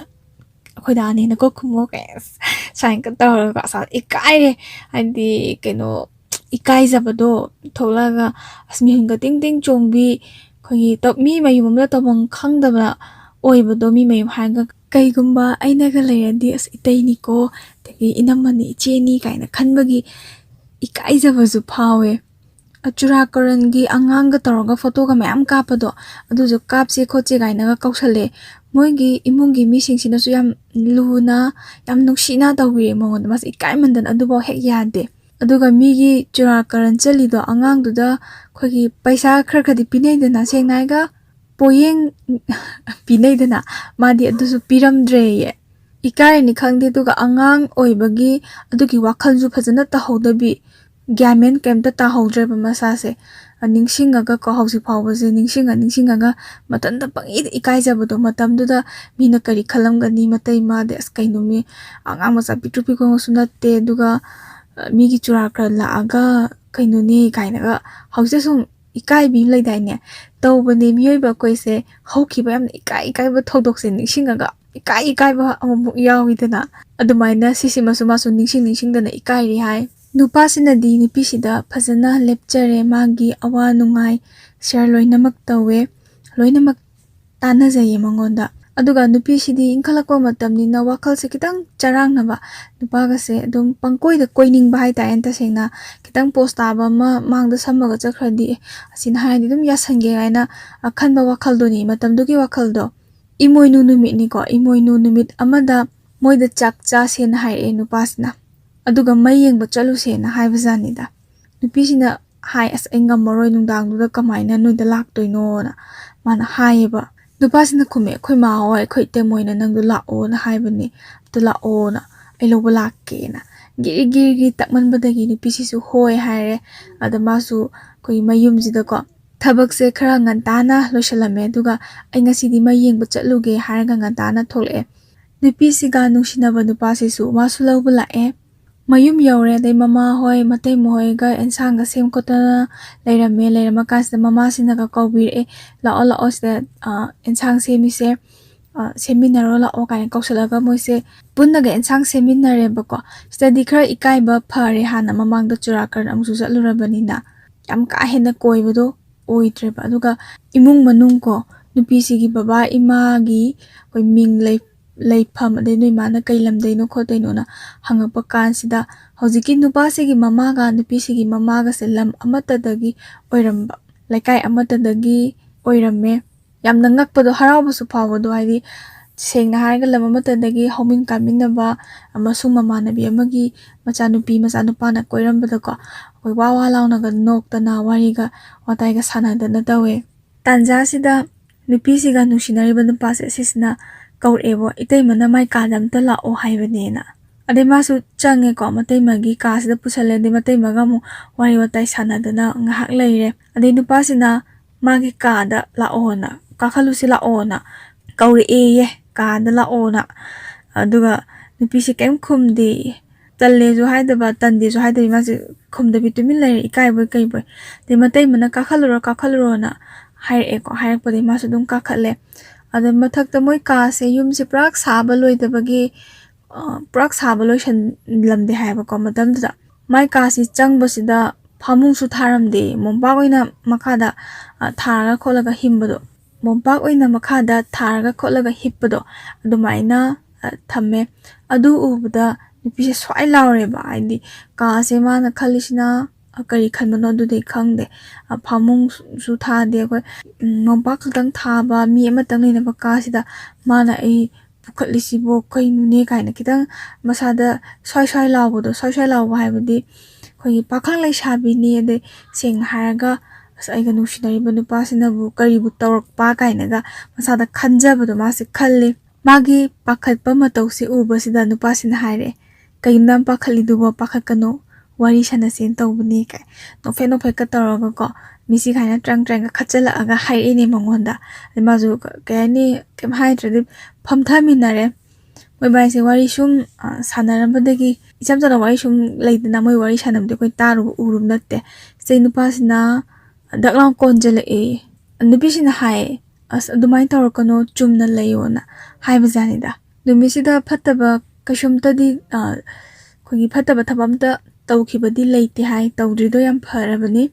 ꯑꯩꯈꯣꯏ ꯗꯥꯅꯦꯅꯀꯣ ꯈꯨꯝꯃꯣ ꯀꯥꯏ ꯁꯨꯃꯥꯏꯅ ꯇꯧꯔꯒ ꯑꯁ ꯏꯀꯥꯏꯔꯦ꯫ ꯍꯥꯏꯗꯤ ꯀꯩꯅꯣ ꯏꯀꯥꯏꯖꯕꯗꯣ ꯊꯣꯛꯂꯛꯑꯒ ꯑꯁ ꯃꯤꯍꯨꯟꯒ ꯇꯤꯡ ꯇꯤꯡ ꯆꯣꯡꯕꯤ, ꯑꯩꯈꯣꯏꯒꯤ ꯇꯧ- ꯃꯤ ꯃꯌꯨꯝ ꯑꯃꯗ ꯇꯧꯐꯝ ꯈꯪꯗꯕ ꯑꯣꯏꯕꯗꯣ꯫ ꯃꯤ ꯃꯌꯨꯝ ꯍꯥꯏꯔꯒ ꯀꯩꯒꯨꯝꯕ ꯑꯩꯅꯒ ꯂꯩꯔꯗꯤ ꯑꯁ ꯏꯇꯩꯅꯤꯀꯣ, ꯑꯗꯒꯤ ꯏꯅꯝꯃꯅꯤ, ꯏꯆꯦꯅꯤ ꯀꯥꯏꯅ ꯈꯟꯕꯒꯤ ꯏꯀꯥꯏꯖꯕꯁꯨ ꯐꯥꯎꯋꯦ꯫ ꯆꯨꯔꯥꯀꯔꯟꯒꯤ ꯑꯉꯥꯡꯒ ꯇꯧꯔꯒ ꯐꯣꯇꯣꯒ ꯃꯌꯥꯝ ꯀꯥꯞꯄꯗꯣ, ꯑꯗꯨꯁꯨ ꯀꯥꯞꯁꯦ ꯈꯣꯠꯁꯦ ꯀꯥꯏꯅꯒ ꯀꯧꯁꯜꯂꯦ꯫ ꯃꯣꯏꯒꯤ ꯏꯃꯨꯡꯒꯤ ꯃꯤꯁꯤꯡꯁꯤꯅꯁꯨ ꯌꯥꯝ ꯂꯨꯅ, ꯌꯥꯝ ꯅꯨꯡꯁꯤꯅ ꯇꯧꯕꯤꯔꯦ ꯃꯉꯣꯟꯗ꯫ ꯃꯥꯁꯦ ꯏꯀꯥꯏꯃꯟꯗꯅ ꯑꯗꯨꯐꯥꯎ ꯍꯦꯛ ꯌꯥꯗꯦ꯫ ꯑꯗꯨꯒ ꯃꯤꯒꯤ ꯆꯨꯔꯥꯀꯔꯟ ꯆꯠꯂꯤꯗꯣ ꯑꯉꯥꯡꯗꯨꯗ ꯑꯩꯈꯣꯏꯒꯤ ꯄꯩꯁꯥ ꯈꯔ ꯈꯔꯗꯤ ꯄꯤꯅꯩꯗꯅ, ꯁꯦꯡꯅ ꯍꯥꯏꯒ ꯄꯣꯌꯦꯡ ꯄꯤꯅꯩꯗꯅ, ꯃꯥꯗꯤ ꯑꯗꯨꯁꯨ ꯄꯤꯔꯝꯗ꯭ꯔꯦꯌꯦ꯫ ꯏꯀꯥꯏꯔꯤꯅꯤ ꯈꯪꯗꯦ, ꯑꯗꯨꯒ ꯑꯉꯥꯡ ꯑꯣꯏꯕꯒꯤ ꯑꯗꯨꯒꯤ ꯋꯥꯈꯜꯁꯨ ꯐꯖꯅ ꯇꯧꯍꯧꯗꯕꯤ, ꯒ꯭ꯌꯥꯟ ꯃꯦꯟ ꯀꯩꯝꯇ ꯇꯥꯍꯧꯗ꯭ꯔꯦꯕ ꯃꯁꯥꯁꯦ꯫ ꯅꯤꯡꯁꯤꯡꯉꯒ ꯀꯣ, ꯍꯧꯖꯤꯛ ꯐꯥꯎꯕꯁꯦ ꯅꯤꯡꯁꯤꯡꯉ ꯅꯤꯡꯁꯤꯡꯉꯒ ꯃꯊꯟꯇ ꯄꯪꯏꯗ ꯏꯀꯥꯏꯖꯕꯗꯣ꯫ ꯃꯇꯝꯗꯨꯗ ꯃꯤꯅ ꯀꯔꯤ ꯈꯜꯂꯝꯒꯅꯤ, ꯃꯇꯩ ꯃꯥꯗꯤ ꯑꯁ ꯀꯩꯅꯣ, ꯃꯤ ꯑꯉꯥꯡ ꯃꯆꯥ ꯄꯤꯛꯇ꯭ꯔꯨ ꯄꯤꯛꯄꯃꯛꯁꯨ ꯅꯠꯇꯦ, ꯑꯗꯨꯒ ꯃꯤꯒꯤ ꯆꯨꯔꯥꯀꯔꯟ ꯂꯥꯛꯑꯒ ꯀꯩꯅꯣꯅꯦ ꯀꯥꯏꯅꯒ ꯍꯧꯖꯤꯛ ꯁꯨꯝ ꯏꯀꯥꯏꯕꯤ ꯑꯃ ꯂꯩꯗꯥꯏꯅꯦ꯫ ꯇꯧꯕꯅꯦ ꯃꯤꯑꯣꯏꯕ ꯑꯩꯈꯣꯏꯁꯦ, ꯍꯧꯈꯤꯕ ꯌꯥꯝꯅ ꯏꯀꯥꯏ ꯏꯀꯥꯏꯕ ꯊꯧꯗꯣꯛꯁꯦ ꯅꯤꯡꯁꯤꯡꯉꯒ ꯏꯀꯥꯏ ꯏꯀꯥꯏꯕ ꯑꯃꯨꯛꯃꯨꯛ ꯌꯥꯎꯋꯤꯗꯅ꯫ ꯑꯗꯨꯃꯥꯏꯅ ꯁꯤꯁꯤꯃꯁꯨ ꯃꯥꯁꯨ ꯅꯤꯡꯁꯤꯡ ꯅꯤꯡꯁꯤꯡꯗꯅ ꯏꯀꯥꯏꯔꯤ ꯍꯥꯏ꯫ ꯅꯨꯄꯥꯁꯤꯅꯗꯤ ꯅꯨꯄꯤꯁꯤꯗ ꯐꯖꯅ ꯂꯦꯞꯆꯔꯦ, ꯃꯥꯒꯤ ꯑꯋꯥ ꯅꯨꯡꯉꯥꯏ ꯁꯤꯌꯔ ꯂꯣꯏꯅꯃꯛ ꯇꯧꯋꯦ, ꯂꯣꯏꯅꯃꯛ ꯇꯥꯟꯅꯖꯩꯌꯦ ꯃꯉꯣꯟꯗ꯫ ꯑꯗꯨꯒ ꯅꯨꯄꯤꯁꯤꯗꯤ ꯏꯟꯈꯠꯂꯛꯄ ꯃꯇꯝꯅꯤꯅ ꯋꯥꯈꯜꯁꯦ ꯈꯤꯇꯪ ꯆꯔꯥꯡꯅꯕ, ꯅꯨꯄꯥꯒꯁꯦ ꯑꯗꯨꯝ ꯄꯪꯀꯣꯏꯗ ꯀꯣꯏꯅꯤꯡꯕ ꯍꯥꯏꯇꯥꯔꯦꯅꯦ꯫ ꯇꯁꯦꯡꯅ ꯈꯤꯇꯪ ꯄꯣꯁ ꯇꯥꯕ ꯑꯃ ꯃꯥꯡꯗ ꯁꯝꯃꯒ ꯆꯠꯈ꯭ꯔꯗꯤ, "ꯑꯦ, ꯑꯁꯤꯅ ꯍꯥꯏꯔꯗꯤ ꯑꯗꯨꯝ ꯌꯥꯁꯟꯒꯦ" ꯍꯥꯏꯅ ꯈꯟꯕ ꯋꯥꯈꯜꯗꯨꯅꯤ, ꯃꯇꯝꯗꯨꯒꯤ ꯋꯥꯈꯜꯗꯣ꯫ ꯏꯃꯣꯏꯅꯨ ꯅꯨꯃꯤꯠꯅꯤꯀꯣ, ꯏꯃꯣꯏꯅꯨ ꯅꯨꯃꯤꯠ ꯑꯃꯗ ꯃꯣꯏꯗ ꯆꯥꯛ ꯆꯥꯁꯦꯅ ꯍꯥꯏꯔꯛꯑꯦ ꯅꯨꯄꯥꯁꯤꯅ, ꯑꯗꯨꯒ ꯃꯩ ꯌꯦꯡꯕ ꯆꯠꯂꯨꯁꯦꯅ ꯍꯥꯏꯕꯖꯥꯠꯅꯤꯗ꯫ ꯅꯨꯄꯤꯁꯤꯅ ꯍꯥꯏ, "ꯑꯁ, ꯑꯩ ꯉꯝꯃꯔꯣꯏ, ꯅꯨꯡꯗꯥꯡꯗꯨꯗ ꯀꯃꯥꯏꯅ ꯅꯣꯏꯗ ꯂꯥꯛꯇꯣꯏꯅꯣꯅ?" ꯃꯥꯅ ꯍꯥꯏꯌꯦꯕ꯫ ꯅꯨꯄꯥꯁꯤꯅ ꯈꯨꯝꯃꯦ, "ꯑꯩꯈꯣꯏ ꯃꯥ ꯍꯣꯏ, ꯑꯩꯈꯣꯏ ꯏꯇꯩꯃ ꯍꯣꯏꯅ ꯅꯪꯗꯣ ꯂꯥꯛꯑꯣꯅ ꯍꯥꯏꯕꯅꯦ, ꯑꯗꯨ ꯂꯥꯛꯑꯣꯅ, ꯑꯩ ꯂꯧꯕ ꯂꯥꯛꯀꯦꯅ"꯫ ꯒꯤꯔꯤ ꯒꯤꯔꯤ ꯒꯤꯔꯤ ꯇꯛꯃꯟꯕꯗꯒꯤ ꯅꯨꯄꯤꯁꯤꯁꯨ ꯍꯣꯏ ꯍꯥꯏꯔꯦ꯫ ꯑꯗ ꯃꯥꯁꯨ ꯑꯩꯈꯣꯏꯒꯤ ꯃꯌꯨꯝꯁꯤꯗꯀꯣ ꯊꯕꯛꯁꯦ ꯈꯔ ꯉꯟꯇꯥꯅ ꯂꯣꯏꯁꯤꯜꯂꯝꯃꯦ, ꯑꯗꯨꯒ "ꯑꯩ ꯉꯁꯤꯗꯤ ꯃꯩ ꯌꯦꯡꯕ ꯆꯠꯂꯨꯒꯦ" ꯍꯥꯏꯔꯒ ꯉꯟꯇꯥꯅ ꯊꯣꯛꯂꯛꯑꯦ꯫ ꯅꯨꯄꯤꯁꯤꯒ ꯅꯨꯡꯁꯤꯅꯕ ꯅꯨꯄꯥꯁꯤꯁꯨ ꯃꯥꯁꯨ ꯂꯧꯕ ꯂꯥꯛꯑꯦ꯫ ꯃꯌꯨꯝ ꯌꯧꯔꯦ, ꯑꯗꯩ ꯃꯃꯥ ꯍꯣꯏ, ꯃꯇꯩꯃ ꯍꯣꯏꯒ ꯑꯦꯟꯁꯥꯡꯒ ꯁꯦꯝ ꯈꯣꯠꯇꯅ ꯂꯩꯔꯝꯃꯦ꯫ ꯂꯩꯔꯝꯃ ꯀꯥꯟꯁꯤꯗ ꯃꯃꯥꯁꯤꯅꯒ ꯀꯧꯕꯤꯔꯛꯑꯦ, "ꯂꯥꯛꯑꯣ, ꯂꯥꯛꯑꯣ, ꯁꯤꯗ, ꯑ, ꯑꯦꯟꯁꯥꯡ ꯁꯦꯝꯃꯤꯁꯦ, "ꯑ, ꯁꯦꯝꯃꯤꯟꯅꯔꯣ ꯂꯥꯛꯑꯣ" ꯀꯥꯏꯅ ꯀꯧꯁꯜꯂꯒ ꯃꯣꯏꯁꯦ ꯄꯨꯟꯅꯒ ꯑꯦꯟꯁꯥꯡ ꯁꯦꯝꯃꯤꯟꯅꯔꯦꯕꯀꯣ꯫ ꯁꯤꯗꯗꯤ ꯈꯔ ꯏꯀꯥꯏꯕ ꯐꯔꯦ, ꯍꯥꯟꯅ ꯃꯃꯥꯡꯗ ꯆꯨꯔꯥꯀꯔꯟ ꯑꯃꯨꯛꯁꯨ ꯆꯠꯂꯨꯔꯕꯅꯤꯅ꯫ ꯌꯥꯝ ꯀꯥ ꯍꯦꯟꯅ ꯀꯣꯏꯕꯗꯣ ꯑꯣꯏꯗ꯭ꯔꯦꯕ꯫ ꯑꯗꯨꯒ ꯏꯃꯨꯡ ꯃꯅꯨꯡ ꯀꯣ, ꯅꯨꯄꯤꯁꯤꯒꯤ ꯕꯕꯥ ꯏꯃꯥꯒꯤ ꯑꯩꯈꯣꯏ ꯃꯤꯡ ꯂꯩ-, ꯂꯩꯐꯝ, ꯑꯗꯩ ꯅꯣꯏ ꯃꯥꯅ ꯀꯩ ꯂꯝꯗꯩꯅꯣ ꯈꯣꯠꯇꯩꯅꯣꯅ ꯍꯪꯉꯛꯄ ꯀꯥꯟꯁꯤꯗ, ꯍꯧꯖꯤꯛꯀꯤ ꯅꯨꯄꯥꯁꯤꯒꯤ ꯃꯃꯥꯒ ꯅꯨꯄꯤꯁꯤꯒꯤ ꯃꯃꯥꯒꯁꯦ ꯂꯝ ꯑꯃꯠꯇꯗꯒꯤ ꯑꯣꯏꯔꯝꯕ, ꯂꯩꯀꯥꯏ ꯑꯃꯠꯇꯗꯒꯤ ꯑꯣꯏꯔꯝꯃꯦ꯫ ꯌꯥꯝꯅ ꯉꯛꯄꯗꯣ, ꯍꯔꯥꯎꯕꯁꯨ ꯐꯥꯎꯕꯗꯣ, ꯍꯥꯏꯗꯤ ꯁꯦꯡꯅ ꯍꯥꯏꯔꯒ ꯂꯝ ꯑꯃꯠꯇꯗꯒꯤ ꯍꯧꯃꯤꯟ ꯀꯥꯃꯤꯟꯅꯕ ꯑꯃꯁꯨꯡ ꯃꯃꯥꯟꯅꯕꯤ ꯑꯃꯒꯤ ꯃꯆꯥꯅꯨꯄꯤ ꯃꯆꯥꯅꯨꯄꯥꯅ ꯀꯣꯏꯔꯝꯕꯗꯀꯣ, ꯑꯩꯈꯣꯏ ꯋꯥ ꯋꯥ ꯂꯥꯎꯅꯒ ꯅꯣꯛꯇꯅ ꯋꯥꯔꯤꯒ ꯋꯥꯇꯥꯏꯒ ꯁꯥꯟꯅꯗꯅ ꯇꯧꯋꯦ꯫ ꯇꯥꯟꯖꯥꯁꯤꯗ ꯅꯨꯄꯤꯁꯤꯒ ꯅꯨꯡꯁꯤꯅꯔꯤꯕ ꯅꯨꯄꯥꯁꯦ ꯑꯁꯤꯁꯤꯅ ꯀꯧꯔꯛꯑꯦꯕꯣ, "ꯏꯇꯩꯃꯅ ꯃꯥꯏ ꯀꯥꯗ ꯑꯝꯇ ꯂꯥꯛꯑꯣ" ꯍꯥꯏꯕꯅꯦꯅ꯫ ꯑꯗꯩ ꯃꯥꯁꯨ ꯆꯪꯉꯦꯀꯣ, ꯃꯇꯩꯃꯒꯤ ꯀꯥꯁꯤꯗ ꯄꯨꯁꯜꯂꯦ꯫ ꯑꯗꯩ ꯃꯇꯩꯃꯒ ꯑꯃꯨꯛ ꯋꯥꯔꯤ ꯋꯥꯇꯥꯏ ꯁꯥꯟꯅꯗꯅ ꯉꯥꯏꯍꯥꯛ ꯂꯩꯔꯦ꯫ ꯑꯗꯩ ꯅꯨꯄꯥꯁꯤꯅ ꯃꯥꯒꯤ ꯀꯥꯗ ꯂꯥꯛꯑꯣꯅ, "ꯀꯥꯈꯠꯂꯨꯁꯤ ꯂꯥꯛꯑꯣꯅ" ꯀꯧꯔꯛꯑꯦꯌꯦ, "ꯀꯥꯗ ꯂꯥꯛꯑꯣꯅ"꯫ ꯑꯗꯨꯒ ꯅꯨꯄꯤꯁꯦ ꯀꯩꯝ ꯈꯨꯝꯗꯦꯌꯦ꯫ ꯇꯜꯂꯦꯁꯨ ꯍꯥꯏꯗꯕ, ꯇꯟꯗꯦꯁꯨ ꯍꯥꯏꯗꯕꯤ, ꯃꯥꯁꯦ ꯈꯨꯝꯗꯕꯤ ꯇꯨꯃꯤꯟ ꯂꯩꯔꯦ, ꯏꯀꯥꯏꯕꯣꯏ ꯀꯩꯕꯣꯏ꯫ ꯑꯗꯩ ꯃꯇꯩꯃꯅ, "ꯀꯥꯈꯠꯂꯨꯔꯣ, ꯀꯥꯈꯠꯂꯨꯔꯣꯅ" ꯍꯥꯏꯔꯛꯑꯦꯀꯣ꯫ ꯍꯥꯏꯔꯛꯄꯗꯒꯤ ꯃꯥꯁꯨ ꯑꯗꯨꯝ ꯀꯥꯈꯠꯂꯦ꯫ ꯑꯗ ꯃꯊꯛꯇ ꯃꯣꯏ ꯀꯥꯁꯦ, ꯌꯨꯝꯁꯦ ꯄꯨꯔꯥ ꯁꯥꯕ ꯂꯣꯏꯗꯕꯒꯤ, ꯑ, ꯄꯨꯔꯥ ꯁꯥꯕ ꯂꯣꯏꯁꯟꯂꯝꯗꯦ ꯍꯥꯏꯕꯀꯣ ꯃꯇꯝꯗꯨꯗ꯫ ꯃꯥꯏ ꯀꯥꯁꯤ ꯆꯪꯕꯁꯤꯗ ꯐꯃꯨꯡꯁꯨ ꯊꯥꯔꯝꯗꯦ, ꯃꯣꯝꯄꯥꯛ ꯑꯣꯏꯅ ꯃꯈꯥꯗ, ꯑ, ꯊꯥꯔꯒ ꯈꯣꯠꯂꯒ ꯍꯤꯝꯕꯗꯣ꯫ ꯃꯣꯝꯄꯥꯛ ꯑꯣꯏꯅ ꯃꯈꯥꯗ ꯊꯥꯔꯒ ꯈꯣꯠꯂꯒ ꯍꯤꯞꯄꯗꯣ ꯑꯗꯨꯃꯥꯏꯅ, ꯑ, ꯊꯝꯃꯦ꯫ ꯑꯗꯨ ꯎꯕꯗ ꯅꯨꯄꯤꯁꯦ ꯁ꯭ꯋꯥꯏ ꯂꯥꯎꯔꯦꯕ, ꯍꯥꯏꯗꯤ ꯀꯥꯁꯦ ꯃꯥꯅ ꯈꯜꯂꯤꯁꯤꯅ, ꯑ, ꯀꯔꯤ ꯈꯟꯕꯅꯣ ꯑꯗꯨꯗꯤ ꯈꯪꯗꯦ꯫ ꯑ, ꯐꯃꯨꯡꯁꯨ ꯊꯥꯗꯦ ꯑꯩꯈꯣꯏ, ꯎꯝ, ꯃꯣꯝꯄꯥꯛ ꯈꯛꯇꯪ ꯊꯥꯕ ꯃꯤ ꯑꯃꯇꯪ ꯂꯩꯅꯕ ꯀꯥꯁꯤꯗ ꯃꯥꯅ ꯑꯩ ꯄꯨꯈꯠꯂꯤꯁꯤꯕꯣ ꯀꯩꯅꯣꯅꯦ ꯀꯥꯏꯅ ꯈꯤꯇꯪ ꯃꯁꯥꯗ ꯁ꯭ꯋꯥꯏ ꯁ꯭ꯋꯥꯏ ꯂꯥꯎꯕꯗꯣ, ꯁ꯭ꯋꯥꯏ ꯁ꯭ꯋꯥꯏ ꯂꯥꯎꯕ ꯍꯥꯏꯕꯗꯤ ꯑꯩꯈꯣꯏꯒꯤ ꯄꯥꯈꯪ ꯂꯩꯁꯥꯕꯤꯅꯤ, ꯑꯗꯩ ꯁꯦꯡꯅ ꯍꯥꯏꯔꯒ ꯑꯁ ꯑꯩꯒ ꯅꯨꯡꯁꯤꯅꯔꯤꯕ ꯅꯨꯄꯥꯁꯤꯅꯕꯨ ꯀꯔꯤꯕꯨ ꯇꯧꯔꯛꯄ ꯀꯥꯏꯅꯒ ꯃꯁꯥꯗ ꯈꯟꯖꯕꯗꯣ ꯃꯥꯁꯦ ꯈꯜꯂꯦ꯫ ꯃꯥꯒꯤ ꯄꯥꯈꯠꯄ ꯃꯇꯧꯁꯦ ꯎꯕꯁꯤꯗ ꯅꯨꯄꯥꯁꯤꯅ ꯍꯥꯏꯔꯛꯑꯦ, "ꯀꯩꯅꯣ ꯅꯪ ꯄꯥꯈꯠꯂꯤꯗꯨꯕꯣ? ꯄꯥꯈꯠꯀꯅꯨ, ꯋꯥꯔꯤ ꯁꯥꯟꯅꯁꯦꯅ ꯇꯧꯕꯅꯤ" ꯀꯥꯏ ꯅꯣꯛꯐꯦꯠ ꯅꯣꯛꯐꯦꯠꯀ ꯇꯧꯔꯒꯀꯣ, ꯃꯤꯠꯁꯤ ꯀꯥꯏꯅ ꯇ꯭ꯔꯪ ꯇ꯭ꯔꯪꯒ ꯈꯠꯆꯜꯂꯛꯑꯒ ꯍꯥꯏꯔꯛꯏꯅꯦ ꯃꯉꯣꯟꯗ꯫ ꯑꯗꯩ ꯃꯥꯁꯨ ꯀ-, ꯀꯩ ꯍꯥꯏꯅꯤ, ꯀꯩꯝ ꯍꯥꯏꯗ꯭ꯔꯗꯤ ꯐꯝꯊꯃꯤꯟꯅꯔꯦ꯫ ꯃꯣꯏꯕꯥꯏꯁꯦ ꯋꯥꯔꯤ ꯁꯨꯝ, ꯑ, ꯁꯥꯟꯅꯔꯝꯕꯗꯒꯤ, ꯏꯆꯝ ꯆꯝꯅ ꯋꯥꯔꯤ ꯁꯨꯝ ꯂꯩꯗꯅ, ꯃꯣꯏ ꯋꯥꯔꯤ ꯁꯥꯟꯅꯕꯗꯤ ꯑꯩꯈꯣꯏ ꯇꯥꯔꯨꯕ ꯎꯔꯨꯕ ꯅꯠꯇꯦ꯫ ꯁꯤꯗꯩ ꯅꯨꯄꯥꯁꯤꯅ ꯗꯛ ꯂꯥꯎ ꯀꯣꯟꯖꯜꯂꯛꯑꯦ꯫ ꯅꯨꯄꯤꯁꯤꯅ ꯍꯥꯏ, "ꯑꯁ, ꯑꯗꯨꯃꯥꯏꯅ ꯇꯧꯔꯛꯀꯅꯣ, ꯆꯨꯝꯅ ꯂꯩꯌꯣꯅ" ꯍꯥꯏꯕꯖꯥꯠꯅꯤꯗ꯫ ꯅꯨꯃꯤꯠꯁꯤꯗ ꯐꯠꯇꯕ ꯀꯩꯁꯨꯝꯇꯗꯤ, ꯑ, ꯑꯩꯈꯣꯏꯒꯤ ꯐꯠꯇꯕ ꯊꯕꯛ ꯑꯝꯇ ꯇꯧꯈꯤꯕꯗꯤ ꯂꯩꯇꯦ ꯍꯥꯏ, ꯇꯧꯗ꯭ꯔꯤꯗꯣ ꯌꯥꯝ ꯐꯔꯕꯅꯤ꯫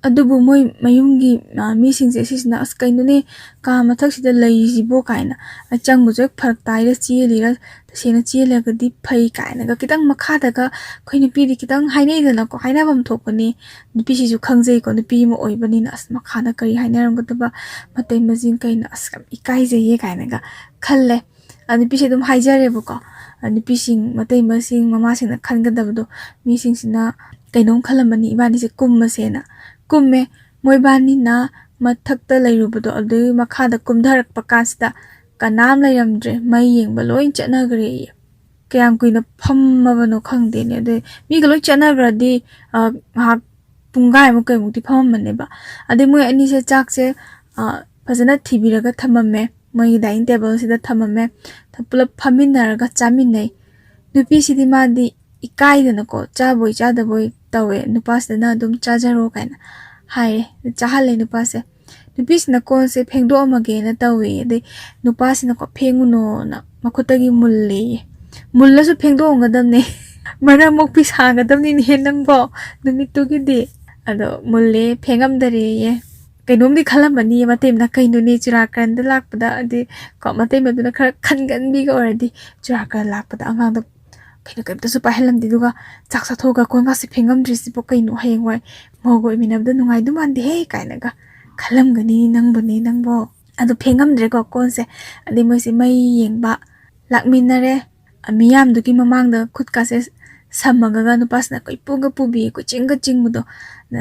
ꯑꯗꯨꯕꯨ ꯃꯣꯏ ꯃꯌꯨꯝꯒꯤ, ꯑ, ꯃꯤꯁꯤꯡꯁꯦ ꯁꯤꯁꯤꯅ, "ꯑꯁ, ꯀꯩꯅꯣꯅꯦ, ꯀꯥ ꯃꯊꯛꯁꯤꯗ ꯂꯩꯔꯤꯁꯤꯕꯣ?" ꯀꯥꯏꯅ, ꯑ, ꯆꯪꯕꯁꯨ ꯍꯦꯛ ꯐꯔꯛ ꯇꯥꯏꯔ ꯆꯦꯜꯂꯤꯔ, ꯇꯁꯦꯡꯅ ꯆꯦꯜꯂꯒꯗꯤ ꯐꯩ ꯀꯥꯏꯅꯒ ꯈꯤꯇꯪ ꯃꯈꯥꯗꯒ, ꯑꯩꯈꯣꯏ ꯅꯨꯄꯤꯗꯤ ꯈꯤꯇꯪ ꯍꯥꯏꯅꯩꯗꯅꯀꯣ, ꯍꯥꯏꯅꯐꯝ ꯊꯣꯛꯄꯅꯤ꯫ ꯅꯨꯄꯤꯁꯤꯁꯨ ꯈꯪꯖꯩꯀꯣ, ꯅꯨꯄꯤ ꯑꯃ ꯑꯣꯏꯕꯅꯤꯅ, "ꯑꯁ, ꯃꯈꯥꯗ ꯀꯔꯤ ꯍꯥꯏꯅꯔꯝꯒꯗꯕ, ꯃꯇꯩ ꯃꯆꯤꯟ ꯀꯩꯅꯣ, ꯑꯁ, ꯌꯥꯝ ꯏꯀꯥꯏꯖꯩꯌꯦ" ꯀꯥꯏꯅꯒ ꯈꯜꯂꯦ꯫ ꯑ, ꯅꯨꯄꯤꯁꯦ ꯑꯗꯨꯝ ꯍꯥꯏꯖꯔꯦꯕꯀꯣ, ꯑ, ꯅꯨꯄꯤꯁꯤꯡ, ꯃꯇꯩ ꯃꯁꯤꯡ, ꯃꯃꯥꯁꯤꯡꯅ ꯈꯟꯒꯗꯕꯗꯣ, ꯃꯤꯁꯤꯡꯁꯤꯅ ꯀꯩꯅꯣꯝ ꯈꯜꯂꯝꯃꯅꯤ, ꯏꯕꯥꯅꯤꯁꯦ ꯀꯨꯝꯃꯁꯦꯅ꯫ ꯀꯨꯝꯃꯦ꯫ ꯃꯣꯏꯕꯥꯅꯤꯅ ꯃꯊꯛꯇ ꯂꯩꯔꯨꯕꯗꯣ, ꯑꯗꯨꯒꯤ ꯃꯈꯥꯗ ꯀꯨꯝꯊꯔꯛꯄ ꯀꯥꯟꯁꯤꯗ ꯀꯅꯥꯝ ꯂꯩꯔꯝꯗ꯭ꯔꯦ, ꯃꯩ ꯌꯦꯡꯕ ꯂꯣꯏ ꯆꯠꯅꯈ꯭ꯔꯦꯌꯦ꯫ ꯀꯌꯥꯝ ꯀꯨꯏꯅ ꯐꯝꯃꯕꯅꯣ ꯈꯪꯗꯦꯅꯦ꯫ ꯑꯗꯩ ꯃꯤꯒ ꯂꯣꯏ ꯆꯠꯅꯈ꯭ꯔꯗꯤ, ꯑ, ꯉꯥꯏꯍꯥꯛ ꯄꯨꯡꯈꯥꯏꯃꯨꯛ ꯀꯩꯃꯨꯛꯇꯤ ꯐꯝꯃꯝꯃꯅꯦꯕ꯫ ꯑꯗꯩ ꯃꯣꯏ ꯑꯅꯤꯁꯦ ꯆꯥꯛꯁꯦ, ꯑ, ꯐꯖꯅ ꯊꯤꯕꯤꯔꯒ ꯊꯝꯃꯝꯃꯦ, ꯃꯣꯏꯒꯤ dining tableꯁꯤꯗ ꯊꯝꯃꯝꯃꯦ꯫ ꯄꯨꯂꯞ ꯐꯝꯃꯤꯟꯅꯔꯒ ꯆꯥꯃꯤꯟꯅꯩ꯫ ꯅꯨꯄꯤꯁꯤꯗꯤ ꯃꯥꯗꯤ ꯏꯀꯥꯏꯗꯅꯀꯣ, ꯆꯥꯕꯣꯏ ꯆꯥꯗꯕꯣꯏ ꯇꯧꯋꯦ꯫ "ꯅꯨꯄꯥꯁꯤꯗꯅ ꯑꯗꯨꯝ ꯆꯥꯖꯔꯣ" ꯀꯥꯏꯅ ꯍꯥꯏꯔꯦ꯫ ꯆꯥꯍꯜꯂꯦ ꯅꯨꯄꯥꯁꯦ꯫ ꯅꯨꯄꯤꯁꯤꯅ ꯀꯣꯟꯁꯦ ꯐꯦꯡꯗꯣꯛꯑꯝꯃꯒꯦꯅ ꯇꯧꯋꯦ꯫ ꯑꯗꯩ ꯅꯨꯄꯥꯁꯤꯅꯀꯣ, "ꯐꯦꯡꯉꯨꯅꯣꯅ" ꯃꯈꯨꯠꯇꯒꯤ ꯃꯨꯜꯂꯦꯌꯦ꯫ ꯃꯨꯜꯂꯁꯨ ꯐꯦꯡꯗꯣꯛꯑꯝꯒꯗꯕꯅꯦ꯫ ꯃꯔꯝ ꯃꯣꯛꯄꯤ ꯁꯥꯒꯗꯕꯅꯤꯅꯦꯍꯦ ꯅꯪꯕꯣ, ꯅꯨꯃꯤꯠꯇꯨꯒꯤꯗꯤ꯫ ꯑꯗꯣ ꯃꯨꯜꯂꯦ, ꯐꯦꯡꯉꯝꯗꯔꯦꯌꯦ꯫ ꯀꯩꯅꯣꯝꯗꯤ ꯈꯜꯂꯝꯃꯅꯤ ꯃꯇꯩ ꯑꯃꯅ, "ꯀꯩꯅꯣꯅꯦ, ꯆꯨꯔꯥꯀꯔꯟꯗ ꯂꯥꯛꯄꯗ", ꯑꯗꯤ ꯀꯣ, ꯃꯇꯩ ꯃꯗꯨꯅ ꯈꯔ ꯈꯟꯒꯟꯕꯤꯒ ꯑꯣꯏꯔꯗꯤ, "ꯆꯨꯔꯥꯀꯔꯟ ꯂꯥꯛꯄꯗ ꯑꯉꯥꯡꯗꯣ ꯀꯩꯅꯣ ꯀꯩꯝꯇꯁꯨ ꯄꯥꯏꯍꯜꯂꯝꯗꯦ, ꯑꯗꯨꯒ ꯆꯥꯛ ꯆꯥꯊꯣꯛꯑꯒ ꯀꯣꯟꯒꯥꯁꯦ ꯐꯦꯡꯉꯝꯗ꯭ꯔꯤꯁꯤꯕꯨ ꯀꯩꯅꯣ? ꯍꯌꯦꯡꯋꯥꯏ ꯃꯧꯒ ꯑꯣꯏꯃꯤꯟꯅꯕꯗ ꯅꯨꯡꯉꯥꯏꯗꯧ ꯃꯥꯟꯗꯦꯍꯦ" ꯀꯥꯏꯅꯒ ꯈꯜꯂꯝꯒꯅꯤ ꯅꯪꯕꯨꯅꯦ ꯅꯪꯕꯣ꯫ ꯑꯗꯣ ꯐꯦꯡꯉꯝꯗ꯭ꯔꯦꯀꯣ ꯀꯣꯟꯁꯦ꯫ ꯑꯗꯩ ꯃꯣꯏꯁꯦ ꯃꯩ ꯌꯦꯡꯕ ꯂꯥꯛꯃꯤꯟꯅꯔꯦ꯫ ꯃꯤꯌꯥꯝꯗꯨꯒꯤ ꯃꯃꯥꯡꯗ ꯈꯨꯠꯀꯥꯁꯦ ꯁꯝꯃꯒ ꯅꯨꯄꯥꯁꯤꯅ ꯀꯣꯏꯄꯨꯒ ꯄꯨꯕꯤ, ꯀꯣꯏꯆꯤꯡꯒ ꯆꯤꯡꯕꯗꯣ,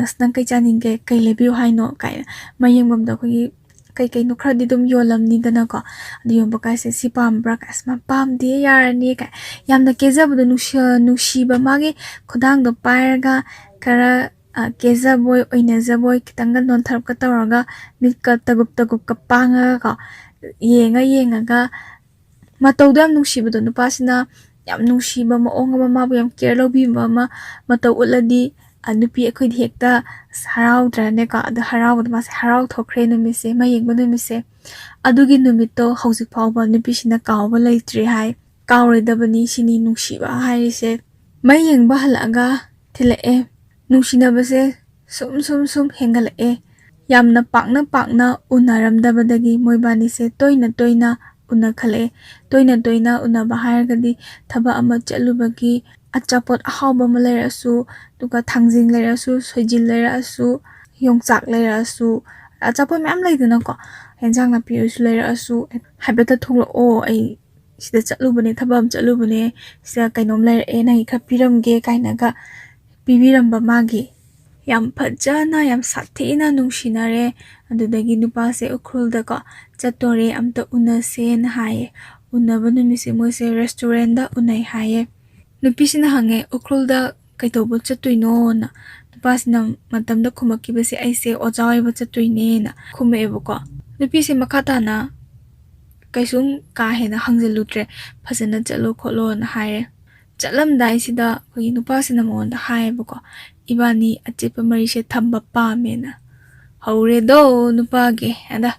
"ꯑꯁ, ꯅꯪ ꯀꯩ ꯆꯥꯅꯤꯡꯒꯦ? ꯀꯩ ꯂꯩꯕꯤꯌꯨ ꯍꯥꯏꯅꯣ?" ꯀꯥꯏꯅ ꯃꯩ ꯌꯦꯡꯐꯝꯗ ꯑꯩꯈꯣꯏꯒꯤ ꯀꯩ ꯀꯩꯅꯣ ꯈꯔꯗꯤ ꯑꯗꯨꯝ ꯌꯣꯜꯂꯝꯅꯤꯗꯅꯀꯣ꯫ ꯑꯗꯨ ꯌꯣꯟꯕ ꯀꯥꯏꯁꯦ, "ꯁꯤ ꯄꯥꯝꯕ꯭ꯔꯥ?" ꯀꯥꯏ, "ꯑꯁ, ꯃꯥ ꯄꯥꯝꯗꯦ, ꯌꯥꯔꯅꯤ" ꯀꯥꯏ, ꯌꯥꯝꯅ ꯀꯦꯖꯕꯗꯣ, ꯅꯨꯡꯁꯤ-, ꯅꯨꯡꯁꯤꯕ, ꯃꯥꯒꯤ ꯈꯨꯗꯥꯡꯗꯣ ꯄꯥꯏꯔꯒ ꯈꯔ, ꯑ, ꯀꯦꯖꯕꯣꯏ, ꯑꯣꯏꯅꯖꯕꯣꯏ, ꯈꯤꯇꯪꯒ ꯅꯣꯟꯊꯔꯞꯀ ꯇꯧꯔꯒ, ꯃꯤꯠꯀ ꯇꯒꯨꯞ ꯇꯒꯨꯞꯀ ꯄꯥꯡꯉꯒꯀꯣ, ꯌꯦꯡꯉ ꯌꯦꯡꯉꯒ, ꯃꯇꯧꯗꯣ ꯌꯥꯝ ꯅꯨꯡꯁꯤꯕꯗꯣ, ꯅꯨꯄꯥꯁꯤꯅ ꯌꯥꯝ ꯅꯨꯡꯁꯤꯕ ꯃꯑꯣꯡ ꯑꯃ, ꯃꯥꯕꯨ ꯌꯥꯝ care ꯂꯧꯕꯤꯕ ꯑꯃ, ꯃꯇꯧ ꯎꯠꯂꯗꯤ ꯅꯨꯄꯤ ꯑꯩꯈꯣꯏꯗꯤ ꯍꯦꯛꯇ ꯍꯔꯥꯎꯗ꯭ꯔꯅꯦꯀꯣ꯫ ꯑꯗꯣ ꯍꯔꯥꯎꯕꯗꯣ ꯃꯥꯁꯦ ꯍꯔꯥꯎ ꯊꯣꯛꯈ꯭ꯔꯦ ꯅꯨꯃꯤꯠꯁꯦ, ꯃꯩ ꯌꯦꯡꯕ ꯅꯨꯃꯤꯠꯁꯦ꯫ ꯑꯗꯨꯒꯤ ꯅꯨꯃꯤꯠꯇꯣ ꯍꯧꯖꯤꯛ ꯐꯥꯎꯕ ꯅꯨꯄꯤꯁꯤꯅ ꯀꯥꯎꯕ ꯂꯩꯇ꯭ꯔꯤ ꯍꯥꯏ꯫ ꯀꯥꯎꯔꯣꯏꯗꯕꯅꯤ ꯁꯤꯅꯤ ꯅꯨꯡꯁꯤꯕ ꯍꯥꯏꯔꯤꯁꯦ꯫ ꯃꯩ ꯌꯦꯡꯕ ꯍꯜꯂꯛꯑꯒ ꯊꯤꯜꯂꯛꯑꯦ꯫ ꯅꯨꯡꯁꯤꯅꯕꯁꯦ ꯁꯨꯝ ꯁꯨꯝ ꯁꯨꯝ ꯍꯦꯟꯒꯠꯂꯛꯑꯦ꯫ ꯌꯥꯝꯅ ꯄꯥꯛꯅ ꯄꯥꯛꯅ ꯎꯅꯔꯝꯗꯕꯗꯒꯤ ꯃꯣꯏꯕꯥꯅꯤꯁꯦ ꯇꯣꯏꯅ ꯇꯣꯏꯅ ꯎꯅꯈꯠꯂꯛꯑꯦ꯫ ꯇꯣꯏꯅ ꯇꯣꯏꯅ ꯎꯅꯕ ꯍꯥꯏꯔꯒꯗꯤ ꯊꯕꯛ ꯑꯃ ꯆꯠꯂꯨꯕꯒꯤ ꯑꯆꯥꯄꯣꯠ ꯑꯍꯥꯎꯕ ꯑꯃ ꯂꯩꯔꯛꯑꯁꯨ, ꯑꯗꯨꯒ ꯊꯥꯡꯖꯤꯡ ꯂꯩꯔꯛꯑꯁꯨ, ꯁꯣꯏꯖꯤꯟ ꯂꯩꯔꯛꯑꯁꯨ, ꯌꯣꯡꯆꯥꯛ ꯂꯩꯔꯛꯑꯁꯨ, ꯑꯆꯥꯄꯣꯠ ꯃꯌꯥꯝ ꯂꯩꯗꯅꯀꯣ, ꯑꯦꯟꯖꯥꯡ ꯅꯥꯄꯤ ꯑꯣꯏꯔꯁꯨ ꯂꯩꯔꯛꯑꯁꯨ, "ꯍꯥꯏꯐꯦꯠꯇ ꯊꯣꯛꯂꯛꯑꯣ, ꯑꯩ ꯁꯤꯗ ꯆꯠꯂꯨꯕꯅꯦ, ꯊꯕꯛ ꯑꯃ ꯆꯠꯂꯨꯕꯅꯦ, ꯁꯤꯗ ꯀꯩꯅꯣꯝ ꯂꯩꯔꯛꯑꯦ, ꯅꯪꯒꯤ ꯈꯔ ꯄꯤꯔꯝꯒꯦ" ꯀꯥꯏꯅꯒ ꯄꯤꯕꯤꯔꯝꯕ ꯃꯥꯒꯤ꯫ ꯌꯥꯝ ꯐꯖꯅ, ꯌꯥꯝ ꯁꯥꯊꯤꯅ ꯅꯨꯡꯁꯤꯅꯔꯦ꯫ ꯑꯗꯨꯗꯒꯤ ꯅꯨꯄꯥꯁꯦ ꯎꯈ꯭ꯔꯨꯜꯗꯀꯣ ꯆꯠꯇꯣꯔꯦ, ꯑꯝꯇ ꯎꯅꯁꯦꯅ ꯍꯥꯏꯌꯦ꯫ ꯎꯅꯕ ꯅꯨꯃꯤꯠꯁꯦ ꯃꯣꯏꯁꯦ ꯔꯦꯁꯇꯨꯔꯦꯟꯗ ꯎꯅꯩ ꯍꯥꯏꯌꯦ꯫ ꯅꯨꯄꯤꯁꯤꯅ ꯍꯪꯉꯦ, "ꯎꯈ꯭ꯔꯨꯜꯗ ꯀꯩꯗꯧꯕ ꯆꯠꯇꯣꯏꯅꯣꯅ?" ꯅꯨꯄꯥꯁꯤꯅ ꯃꯇꯝꯗ ꯈꯨꯝꯃꯛꯈꯤꯕꯁꯦ, "ꯑꯩꯁꯦ ꯑꯣꯖꯥ ꯑꯣꯏꯕ ꯆꯠꯇꯣꯏꯅꯦꯅ" ꯈꯨꯝꯃꯛꯑꯦꯕꯀꯣ꯫ ꯅꯨꯄꯤꯁꯦ ꯃꯈꯥ ꯇꯥꯅ ꯀꯩꯁꯨꯝ ꯀꯥ ꯍꯦꯟꯅ ꯍꯪꯖꯤꯜꯂꯨꯗ꯭ꯔꯦ꯫ "ꯐꯖꯅ ꯆꯠꯂꯣ ꯈꯣꯠꯂꯣꯅ" ꯍꯥꯏꯔꯦ꯫ ꯆꯠꯂꯝꯗꯥꯏꯁꯤꯗ ꯑꯩꯈꯣꯏꯒꯤ ꯅꯨꯄꯥꯁꯤꯅ ꯃꯉꯣꯟꯗ ꯍꯥꯏꯌꯦꯕꯀꯣ, "ꯏꯕꯥꯅꯤ ꯑꯆꯦꯠꯄ ꯃꯔꯤꯁꯦ ꯊꯝꯕ ꯄꯥꯝꯃꯦꯅ"꯫ ꯍꯧꯔꯦꯗꯣ ꯅꯨꯄꯥꯒꯤ꯫ ꯑꯗ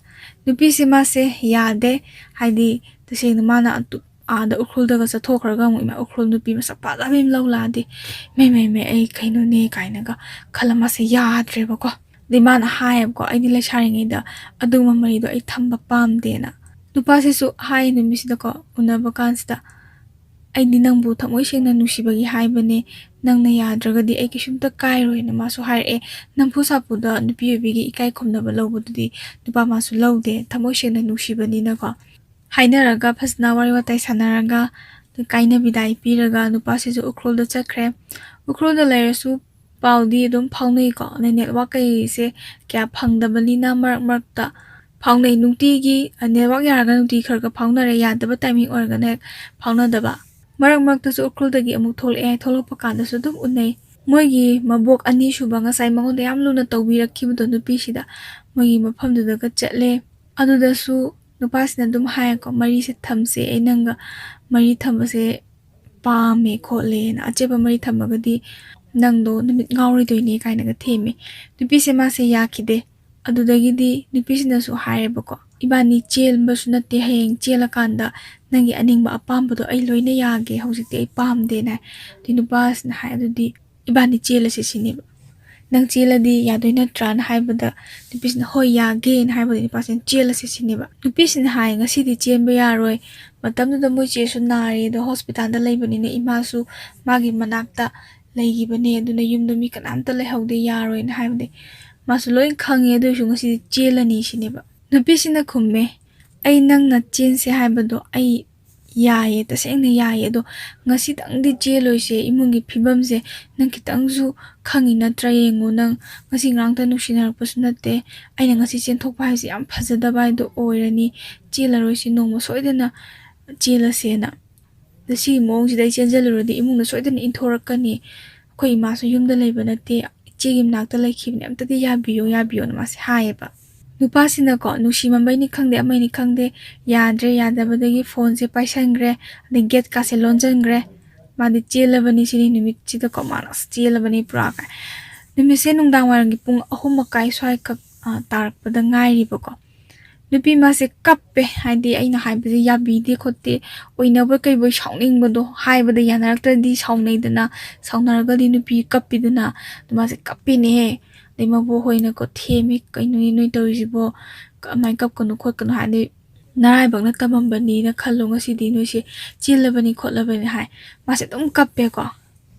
ꯅꯨꯄꯤꯁꯦ ꯃꯥꯁꯦ ꯌꯥꯗꯦ꯫ ꯍꯥꯏꯗꯤ ꯇꯁꯦꯡꯅ ꯃꯥꯅ ꯑꯗꯨ ꯑꯥꯗ ꯎꯈ꯭ꯔꯨꯜꯗꯒ ꯆꯠꯊꯣꯛꯈ꯭ꯔꯒ ꯑꯃꯨꯛ, "ꯏꯃꯥ, ꯎꯈ꯭ꯔꯨꯜ ꯅꯨꯄꯤ ꯃꯁꯛ ꯐꯖꯕꯤ ꯑꯃ ꯂꯧ ꯂꯥꯛꯑꯗꯤ, ꯃꯩ, ꯃꯩ, ꯃꯩ, ꯑꯩ ꯀꯩꯅꯣꯅꯦ" ꯀꯥꯏꯅꯒ ꯈꯜꯂ ꯃꯥꯁꯦ ꯌꯥꯗ꯭ꯔꯦꯕꯀꯣ꯫ ꯑꯗꯩ ꯃꯥꯅ ꯍꯥꯏꯌꯦꯕꯀꯣ, "ꯑꯩꯗꯤ ꯂꯩꯁꯥꯔꯤꯉꯩꯗ ꯑꯗꯨꯒꯨꯝꯕ ꯃꯔꯤꯗꯣ ꯑꯩ ꯊꯝꯕ ꯄꯥꯝꯗꯦꯅ"꯫ ꯅꯨꯄꯥꯁꯤꯁꯨ ꯍꯥꯏ ꯅꯨꯃꯤꯠꯁꯤꯗꯀꯣ, ꯎꯅꯕ ꯀꯥꯟꯁꯤꯗ, "ꯑꯩꯗꯤ ꯅꯪꯕꯨ ꯊꯃꯣꯏ ꯁꯦꯡꯅ ꯅꯨꯡꯁꯤꯕꯒꯤ ꯍꯥꯏꯕꯅꯦ, ꯅꯪꯅ ꯌꯥꯗ꯭ꯔꯒꯗꯤ ꯑꯩ ꯀꯩꯁꯨꯝꯇ ꯀꯥꯏꯔꯣꯏꯅ" ꯃꯥꯁꯨ ꯍꯥꯏꯔꯛꯑꯦ꯫ ꯅꯝꯐꯨ ꯁꯥꯐꯨꯗ ꯅꯨꯄꯤ ꯑꯣꯏꯕꯤꯒꯤ ꯏꯀꯥꯏ ꯈꯨꯝꯅꯕ ꯂꯧꯕꯗꯨꯗꯤ ꯅꯨꯄꯥ ꯃꯥꯁꯨ ꯂꯧꯗꯦ, ꯊꯃꯣꯏ ꯁꯦꯡꯅ ꯅꯨꯡꯁꯤꯕꯅꯤꯅꯀꯣ꯫ ꯍꯥꯏꯅꯔꯒ ꯐꯖꯅ ꯋꯥꯔꯤ ꯋꯥꯇꯥꯏ ꯁꯥꯟꯅꯔꯒ ꯀꯥꯏꯅ ꯕꯤꯗꯥꯏ ꯄꯤꯔꯒ ꯅꯨꯄꯥꯁꯤꯁꯨ ꯎꯈ꯭ꯔꯨꯜꯗ ꯆꯠꯈ꯭ꯔꯦ꯫ ꯎꯈ꯭ꯔꯨꯜꯗ ꯂꯩꯔꯁꯨ ꯄꯥꯎꯗꯤ ꯑꯗꯨꯝ ꯐꯥꯎꯅꯩꯀꯣ꯫ ꯑꯗꯩ ꯅꯦꯠꯋꯥꯛ ꯀꯩꯁꯦ ꯀꯌꯥ ꯐꯪꯗꯕꯅꯤꯅ ꯃꯔꯛ ꯃꯔꯛꯇ ꯐꯥꯎꯅꯩ꯫ ꯅꯨꯡꯇꯤꯒꯤ, ꯑ, ꯅꯦꯠꯋꯥꯛ ꯌꯥꯔꯒꯅ ꯅꯨꯡꯇꯤꯒꯤ ꯈꯔ ꯈꯔ ꯐꯥꯎꯅꯔꯦ, ꯌꯥꯗꯕ ꯇꯥꯏꯃꯤꯡ ꯑꯣꯏꯔꯒꯅ ꯍꯦꯛ ꯐꯥꯎꯅꯗꯕ꯫ ꯃꯔꯛ ꯃꯔꯛꯇꯁꯨ ꯎꯈ꯭ꯔꯨꯜꯗꯒꯤ ꯑꯃꯨꯛ ꯊꯣꯛꯂꯛꯑꯦ, ꯊꯣꯛꯂꯛꯄ ꯀꯥꯟꯗꯁꯨ ꯑꯗꯨꯝ ꯎꯅꯩ꯫ ꯃꯣꯏꯒꯤ ꯃꯕꯣꯛ ꯑꯅꯤꯁꯨꯕ ꯉꯁꯥꯏ ꯃꯉꯣꯟꯗ ꯌꯥꯝ ꯂꯨꯅ ꯇꯧꯕꯤꯔꯛꯈꯤꯕꯗꯣ ꯅꯨꯄꯤꯁꯤꯗ, ꯃꯣꯏꯒꯤ ꯃꯐꯝꯗꯨꯗꯒ ꯆꯠꯂꯦ꯫ ꯑꯗꯨꯗꯁꯨ ꯅꯨꯄꯥꯁꯤꯅ ꯑꯗꯨꯝ ꯍꯥꯏꯌꯦꯀꯣ, "ꯃꯔꯤꯁꯦ ꯊꯝꯁꯦ, ꯑꯩ ꯅꯪꯒ ꯃꯔꯤ ꯊꯝꯕꯁꯦ ꯄꯥꯝꯃꯦ ꯈꯣꯠꯂꯦꯅ, ꯑꯆꯦꯠꯄ ꯃꯔꯤ ꯊꯝꯃꯒꯗꯤ "ꯅꯪꯗꯣ ꯅꯨꯃꯤꯠ ꯉꯥꯎꯔꯣꯏꯗꯣꯏꯅꯦ" ꯀꯥꯏꯅꯒ ꯊꯦꯝꯃꯦ꯫ ꯅꯨꯄꯤꯁꯦ ꯃꯥꯁꯦ ꯌꯥꯈꯤꯗꯦ꯫ ꯑꯗꯨꯗꯒꯤꯗꯤ ꯅꯨꯄꯤꯁꯤꯅꯁꯨ ꯍꯥꯏꯔꯦꯕꯀꯣ, "ꯏꯕꯥꯅꯤ ꯆꯦꯟꯕꯁꯨ ꯅꯠꯇꯦ, ꯍꯌꯦꯡ ꯆꯦꯜꯂꯀꯥꯟꯗ ꯅꯪꯒꯤ ꯑꯅꯤꯡꯕ ꯑꯄꯥꯝꯕꯗꯣ ꯑꯩ ꯂꯣꯏꯅ ꯌꯥꯒꯦ, ꯍꯧꯖꯤꯛꯇꯤ ꯑꯩ ꯄꯥꯝꯗꯦꯅ" ꯍꯥꯏ꯫ ꯑꯗꯨꯏ ꯅꯨꯄꯥꯁꯤꯅ ꯍꯥꯏ, "ꯑꯗꯨꯗꯤ ꯏꯕꯥꯅꯤ ꯆꯦꯜꯂꯁꯤ" ꯁꯤꯅꯦꯕ꯫ "ꯅꯪ ꯆꯦꯜꯂꯗꯤ ꯌꯥꯗꯣꯏ ꯅꯠꯇ꯭ꯔꯥꯅ" ꯍꯥꯏꯕꯗ, ꯅꯨꯄꯤꯁꯤꯅ "ꯍꯣꯏ, ꯌꯥꯒꯦꯅ" ꯍꯥꯏꯕꯗ ꯅꯨꯄꯥꯁꯤꯅ "ꯆꯦꯜꯂꯁꯤ" ꯁꯤꯅꯦꯕ꯫ ꯅꯨꯄꯤꯁꯤꯅ ꯍꯥꯏ, "ꯉꯁꯤꯗꯤ ꯆꯦꯟꯕ ꯌꯥꯔꯣꯏ, ꯃꯇꯝꯗꯨꯗ ꯃꯣꯏ ꯆꯦꯁꯨ ꯅꯥꯔꯦ, ꯑꯗꯣ ꯍꯣꯁꯄꯤꯇꯥꯜꯗ ꯂꯩꯕꯅꯤꯅ ꯏꯃꯥꯁꯨ ꯃꯥꯒꯤ ꯃꯅꯥꯛꯇ ꯂꯩꯈꯤꯕꯅꯦ, ꯑꯗꯨꯅ ꯌꯨꯝꯗ ꯃꯤ ꯀꯅꯥꯝꯇ ꯂꯩꯍꯧꯗꯦ, ꯌꯥꯔꯣꯏꯅ" ꯍꯥꯏꯕꯗꯤ ꯃꯥꯁꯨ ꯂꯣꯏ ꯈꯪꯉꯦ, ꯑꯗꯨ ꯑꯣꯏꯔꯁꯨ "ꯉꯁꯤꯗꯤ ꯆꯦꯜꯂꯅꯤ" ꯁꯤꯅꯦꯕ꯫ ꯅꯨꯄꯤꯁꯤꯅ ꯈꯨꯝꯃꯦ, "ꯑꯩ ꯅꯪꯅ ꯆꯦꯟꯁꯦ ꯍꯥꯏꯕꯗꯣ ꯑꯩ ꯌꯥꯏꯌꯦ, ꯇꯁꯦꯡꯅ ꯌꯥꯏꯌꯦ, ꯑꯗꯣ ꯉꯁꯤꯗꯪꯗꯤ ꯆꯦꯜꯂꯣꯏꯁꯦ, ꯏꯃꯨꯡꯒꯤ ꯐꯤꯕꯝꯁꯦ ꯅꯪ ꯈꯤꯇꯪꯁꯨ ꯈꯪꯉꯤ ꯅꯠꯇ꯭ꯔꯥ? ꯌꯦꯡꯉꯣ, ꯅꯪ ꯉꯁꯤ ꯉꯔꯥꯡꯇ ꯅꯨꯡꯁꯤꯅꯔꯛꯄꯁꯨ ꯅꯠꯇꯦ, ꯑꯩꯅ ꯉꯁꯤ ꯆꯦꯟꯊꯣꯛꯄ ꯍꯥꯏꯁꯦ ꯌꯥꯝ ꯐꯖꯗꯕ ꯍꯥꯏꯗꯣ ꯑꯣꯏꯔꯅꯤ, ꯆꯦꯜꯂꯔꯣꯏꯁꯦ, ꯅꯣꯡꯃ ꯁꯣꯏꯗꯅ ꯆꯦꯜꯂꯁꯦꯅ꯫ ꯑꯗ ꯁꯤꯒꯤ ꯃꯑꯣꯡꯁꯤꯗ ꯑꯩ ꯆꯦꯟꯁꯤꯜꯂꯨꯔꯗꯤ ꯏꯃꯨꯡꯗ ꯁꯣꯏꯗꯅ ꯏꯟꯊꯣꯔꯛꯀꯅꯤ, ꯑꯩꯈꯣꯏ ꯏꯃꯥꯁꯨ ꯌꯨꯝꯗ ꯂꯩꯕ ꯅꯠꯇꯦ, ꯏꯆꯦꯒꯤ ꯃꯅꯥꯛꯇ ꯂꯩꯈꯤꯕꯅꯦ, ꯑꯝꯇꯗꯤ ꯌꯥꯕꯤꯌꯣ, ꯌꯥꯕꯤꯌꯣꯅ" ꯃꯥꯁꯦ ꯍꯥꯏꯌꯦꯕ꯫ ꯅꯨꯄꯥꯁꯤꯅꯀꯣ, ꯅꯨꯡꯁꯤꯃꯟꯕꯩꯅꯤ ꯈꯪꯗꯦ, ꯑꯃꯩꯅꯤ ꯈꯪꯗꯦ, ꯌꯥꯗ꯭ꯔꯦ, ꯌꯥꯗꯕꯗꯒꯤ ꯐꯣꯟꯁꯦ ꯄꯥꯏꯁꯟꯈ꯭ꯔꯦ, ꯑꯗꯩ ꯒꯦꯠꯀꯥꯁꯦ ꯂꯣꯟꯁꯤꯟꯈ꯭ꯔꯦ꯫ ꯃꯥꯗꯤ ꯆꯦꯜꯂꯕꯅꯤ ꯁꯤꯅꯤ, ꯅꯨꯃꯤꯠꯁꯤꯗꯀꯣ ꯃꯥꯅ ꯑꯁ ꯆꯦꯜꯂꯕꯅꯤ ꯄꯨꯔꯥ ꯀꯥꯏ꯫ ꯅꯨꯃꯤꯠꯁꯦ ꯅꯨꯡꯗꯥꯡ ꯋꯥꯏꯔꯝꯒꯤ ꯄꯨꯡ ꯑꯍꯨꯝ ꯃꯈꯥꯏ ꯁ꯭ꯋꯥꯏꯈꯛ, ꯑ, ꯇꯥꯔꯛꯄꯗ ꯉꯥꯏꯔꯤꯕꯀꯣ꯫ ꯅꯨꯄꯤ ꯃꯥꯁꯦ ꯀꯞꯄꯦ, ꯍꯥꯏꯗꯤ ꯑꯩꯅ ꯍꯥꯏꯕꯁꯦ ꯌꯥꯕꯤꯗꯦ ꯈꯣꯠꯇꯦ, ꯑꯣꯏꯅꯕꯣꯏ ꯀꯩꯕꯣꯏ ꯁꯥꯎꯅꯤꯡꯕꯗꯣ, ꯍꯥꯏꯕꯗ ꯌꯥꯅꯔꯛꯇ꯭ꯔꯗꯤ ꯁꯥꯎꯅꯩꯗꯅ, ꯁꯥꯎꯅꯔꯒꯗꯤ ꯅꯨꯄꯤ ꯀꯞꯄꯤꯗꯅ, ꯑꯗꯨ ꯃꯥꯁꯦ ꯀꯞꯄꯤꯅꯦꯍꯦ꯫ ꯑꯗꯩ ꯃꯕꯣꯛ ꯍꯣꯏꯅꯀꯣ ꯊꯦꯝꯃꯤ, "ꯀꯩꯅꯣꯅꯦ ꯅꯣꯏ ꯇꯧꯔꯤꯁꯤꯕꯣ, ꯀꯃꯥꯏꯅ ꯀꯞꯀꯅꯨ ꯈꯣꯠꯀꯅꯨ" ꯍꯥꯏꯗꯤ ꯅꯔꯥꯏꯕꯛꯅ ꯇꯝꯃꯝꯕꯅꯤꯅ ꯈꯜꯂꯣ, ꯉꯁꯤꯗꯤ ꯅꯣꯏꯁꯦ ꯆꯦꯜꯂꯕꯅꯤ ꯈꯣꯠꯂꯕꯅꯤ ꯍꯥꯏ꯫ ꯃꯥꯁꯦ ꯑꯗꯨꯝ ꯀꯞꯄꯦꯀꯣ꯫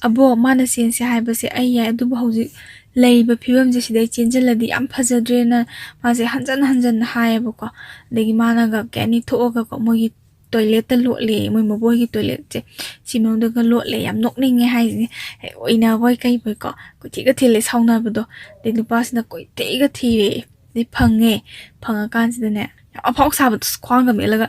"ꯑꯕꯣ, ꯃꯥꯅ ꯆꯦꯟꯁꯦ ꯍꯥꯏꯕꯁꯦ ꯑꯩ ꯌꯥꯏ, ꯑꯗꯨꯕꯨ ꯍꯧꯖꯤꯛ ꯂꯩꯔꯤꯕ ꯐꯤꯕꯝꯁꯦ ꯁꯤꯗꯩ ꯆꯦꯟꯁꯤꯜꯂꯗꯤ ꯌꯥꯝ ꯐꯖꯗ꯭ꯔꯦꯅ" ꯃꯥꯁꯦ ꯍꯟꯖꯟ ꯍꯟꯖꯟꯅ ꯍꯥꯏꯌꯦꯕꯀꯣ꯫ ꯑꯗꯒꯤ ꯃꯥꯅꯒ ꯀꯩ ꯍꯥꯏꯅꯤ, ꯊꯣꯛꯑꯒꯀꯣ ꯃꯣꯏꯒꯤ ꯇꯣꯏꯂꯦꯠꯇ ꯂꯣꯠꯂꯦ, ꯃꯣꯏ ꯃꯕꯣꯏꯒꯤ ꯇꯣꯏꯂꯦꯠꯁꯦ ꯁꯤ ꯃꯅꯨꯡꯗꯒ ꯂꯣꯠꯂꯦ꯫ ꯌꯥꯝ ꯅꯣꯛꯅꯤꯡꯉꯦ ꯍꯥꯏꯁꯤꯅꯦ, ꯍꯦꯛ ꯑꯣꯏꯅꯕꯣꯏ ꯀꯩꯕꯣꯏꯀꯣ, ꯀꯣꯏꯊꯤꯒ ꯊꯤꯜꯂꯦ ꯁꯥꯎꯅꯕꯗꯣ꯫ ꯑꯗꯩ ꯅꯨꯄꯥꯁꯤꯅ ꯀꯣꯏꯊꯤꯒ ꯊꯤꯔꯦ꯫ ꯑꯗꯩ ꯐꯪꯉꯦ꯫ ꯐꯪꯉꯀꯥꯟꯁꯤꯗꯅꯦ, ꯌꯥꯝ ꯑꯐꯥꯎ ꯁꯥꯕꯗꯣ, ꯈ꯭ꯋꯥꯡꯒ ꯃꯦꯠꯂꯒ,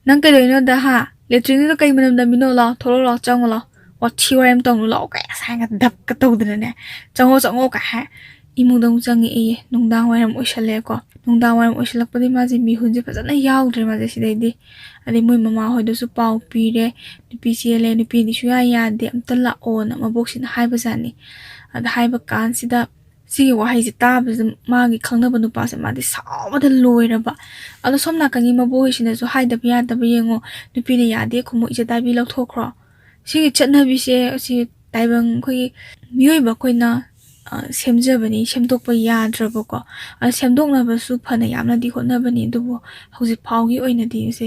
"ꯅꯪ ꯀꯩꯗꯧꯔꯤꯅꯣꯗ, ꯍꯥ? ꯂꯦꯇ꯭ꯔꯤꯟꯗꯨꯗ ꯀꯩ ꯃꯅꯝ ꯅꯝꯃꯤꯅꯣ? ꯂꯥꯛꯑꯣ, ꯊꯣꯛꯂꯛꯑꯣ, ꯂꯥꯛꯑꯣ, ꯆꯪꯉꯣ ꯂꯥꯛꯑꯣ, ꯋꯥꯊꯤ ꯋꯥꯔꯦꯝ ꯇꯧꯅꯨ ꯂꯥꯛꯑꯣ" ꯀꯥꯏ ꯑꯁꯥꯏꯒ ꯗꯞꯀ ꯇꯧꯗꯅꯅꯦ, "ꯆꯪꯉꯣ, ꯆꯪꯉꯣ" ꯀꯥꯏ ꯍꯥꯏ꯫ ꯏꯃꯨꯡꯗ ꯑꯃꯨꯛ ꯆꯪꯉꯛꯑꯦꯌꯦ꯫ ꯅꯨꯡꯗꯥꯡ ꯋꯥꯏꯔꯝ ꯑꯣꯏꯁꯜꯂꯛꯑꯦꯀꯣ꯫ ꯅꯨꯡꯗꯥꯡ ꯋꯥꯏꯔꯝ ꯑꯣꯏꯁꯜꯂꯛꯄꯗꯤ ꯃꯥꯁꯦ ꯃꯤꯍꯨꯟꯁꯦ ꯐꯖꯅ ꯌꯥꯎꯗ꯭ꯔꯦ ꯃꯥꯁꯦ ꯁꯤꯗꯩꯗꯤ꯫ ꯑꯗꯩ ꯃꯣꯏ ꯃꯃꯥ ꯍꯣꯏꯗꯁꯨ ꯄꯥꯎ ꯄꯤꯔꯦ, "ꯅꯨꯄꯤ ꯆꯦꯜꯂꯦ, ꯅꯨꯄꯤꯗꯤ ꯁꯨꯡꯌꯥ ꯌꯥꯗꯦ, ꯑꯝꯇ ꯂꯥꯛꯑꯣꯅ" ꯃꯕꯣꯛꯁꯤꯅ ꯍꯥꯏꯕꯖꯥꯠꯅꯤ꯫ ꯑꯗ ꯍꯥꯏꯕ ꯀꯥꯟꯁꯤꯗ ꯁꯤꯒꯤ ꯋꯥꯍꯩꯁꯦ ꯇꯥꯕꯁꯤꯗ ꯃꯥꯒꯤ ꯈꯪꯅꯕ ꯅꯨꯄꯥꯁꯦ ꯃꯥꯗꯤ ꯁꯥꯎꯕꯗ ꯂꯣꯏꯔꯕ꯫ ꯑꯗꯣ ꯁꯣꯝ ꯅꯥꯀꯟꯒꯤ ꯃꯕꯣꯛ ꯍꯣꯏꯁꯤꯅꯁꯨ ꯍꯥꯏꯗꯕ ꯌꯥꯗꯕ ꯌꯦꯡꯉꯣ, "ꯅꯨꯄꯤꯅ ꯌꯥꯗꯦ ꯈꯨꯝꯃꯣ, ꯏꯖꯠ ꯍꯥꯏꯕꯤ ꯂꯧꯊꯣꯛꯈ꯭ꯔꯣ"꯫ ꯁꯤꯒꯤ ꯆꯠꯅꯕꯤꯁꯦ ꯁꯤ ꯇꯥꯏꯕꯪ ꯑꯩꯈꯣꯏꯒꯤ ꯃꯤꯑꯣꯏꯕ ꯑꯩꯈꯣꯏꯅ, ꯑ, ꯁꯦꯝꯖꯕꯅꯤ, ꯁꯦꯝꯗꯣꯛꯄ ꯌꯥꯗ꯭ꯔꯕꯀꯣ꯫ ꯑ, ꯁꯦꯝꯗꯣꯛꯅꯕꯁꯨ ꯐꯅ ꯌꯥꯝꯅꯗꯤ ꯍꯣꯠꯅꯕꯅꯤ, ꯑꯗꯨꯕꯨ ꯍꯧꯖꯤꯛ ꯐꯥꯎꯒꯤ ꯑꯣꯏꯅꯗꯤ ꯁꯦ,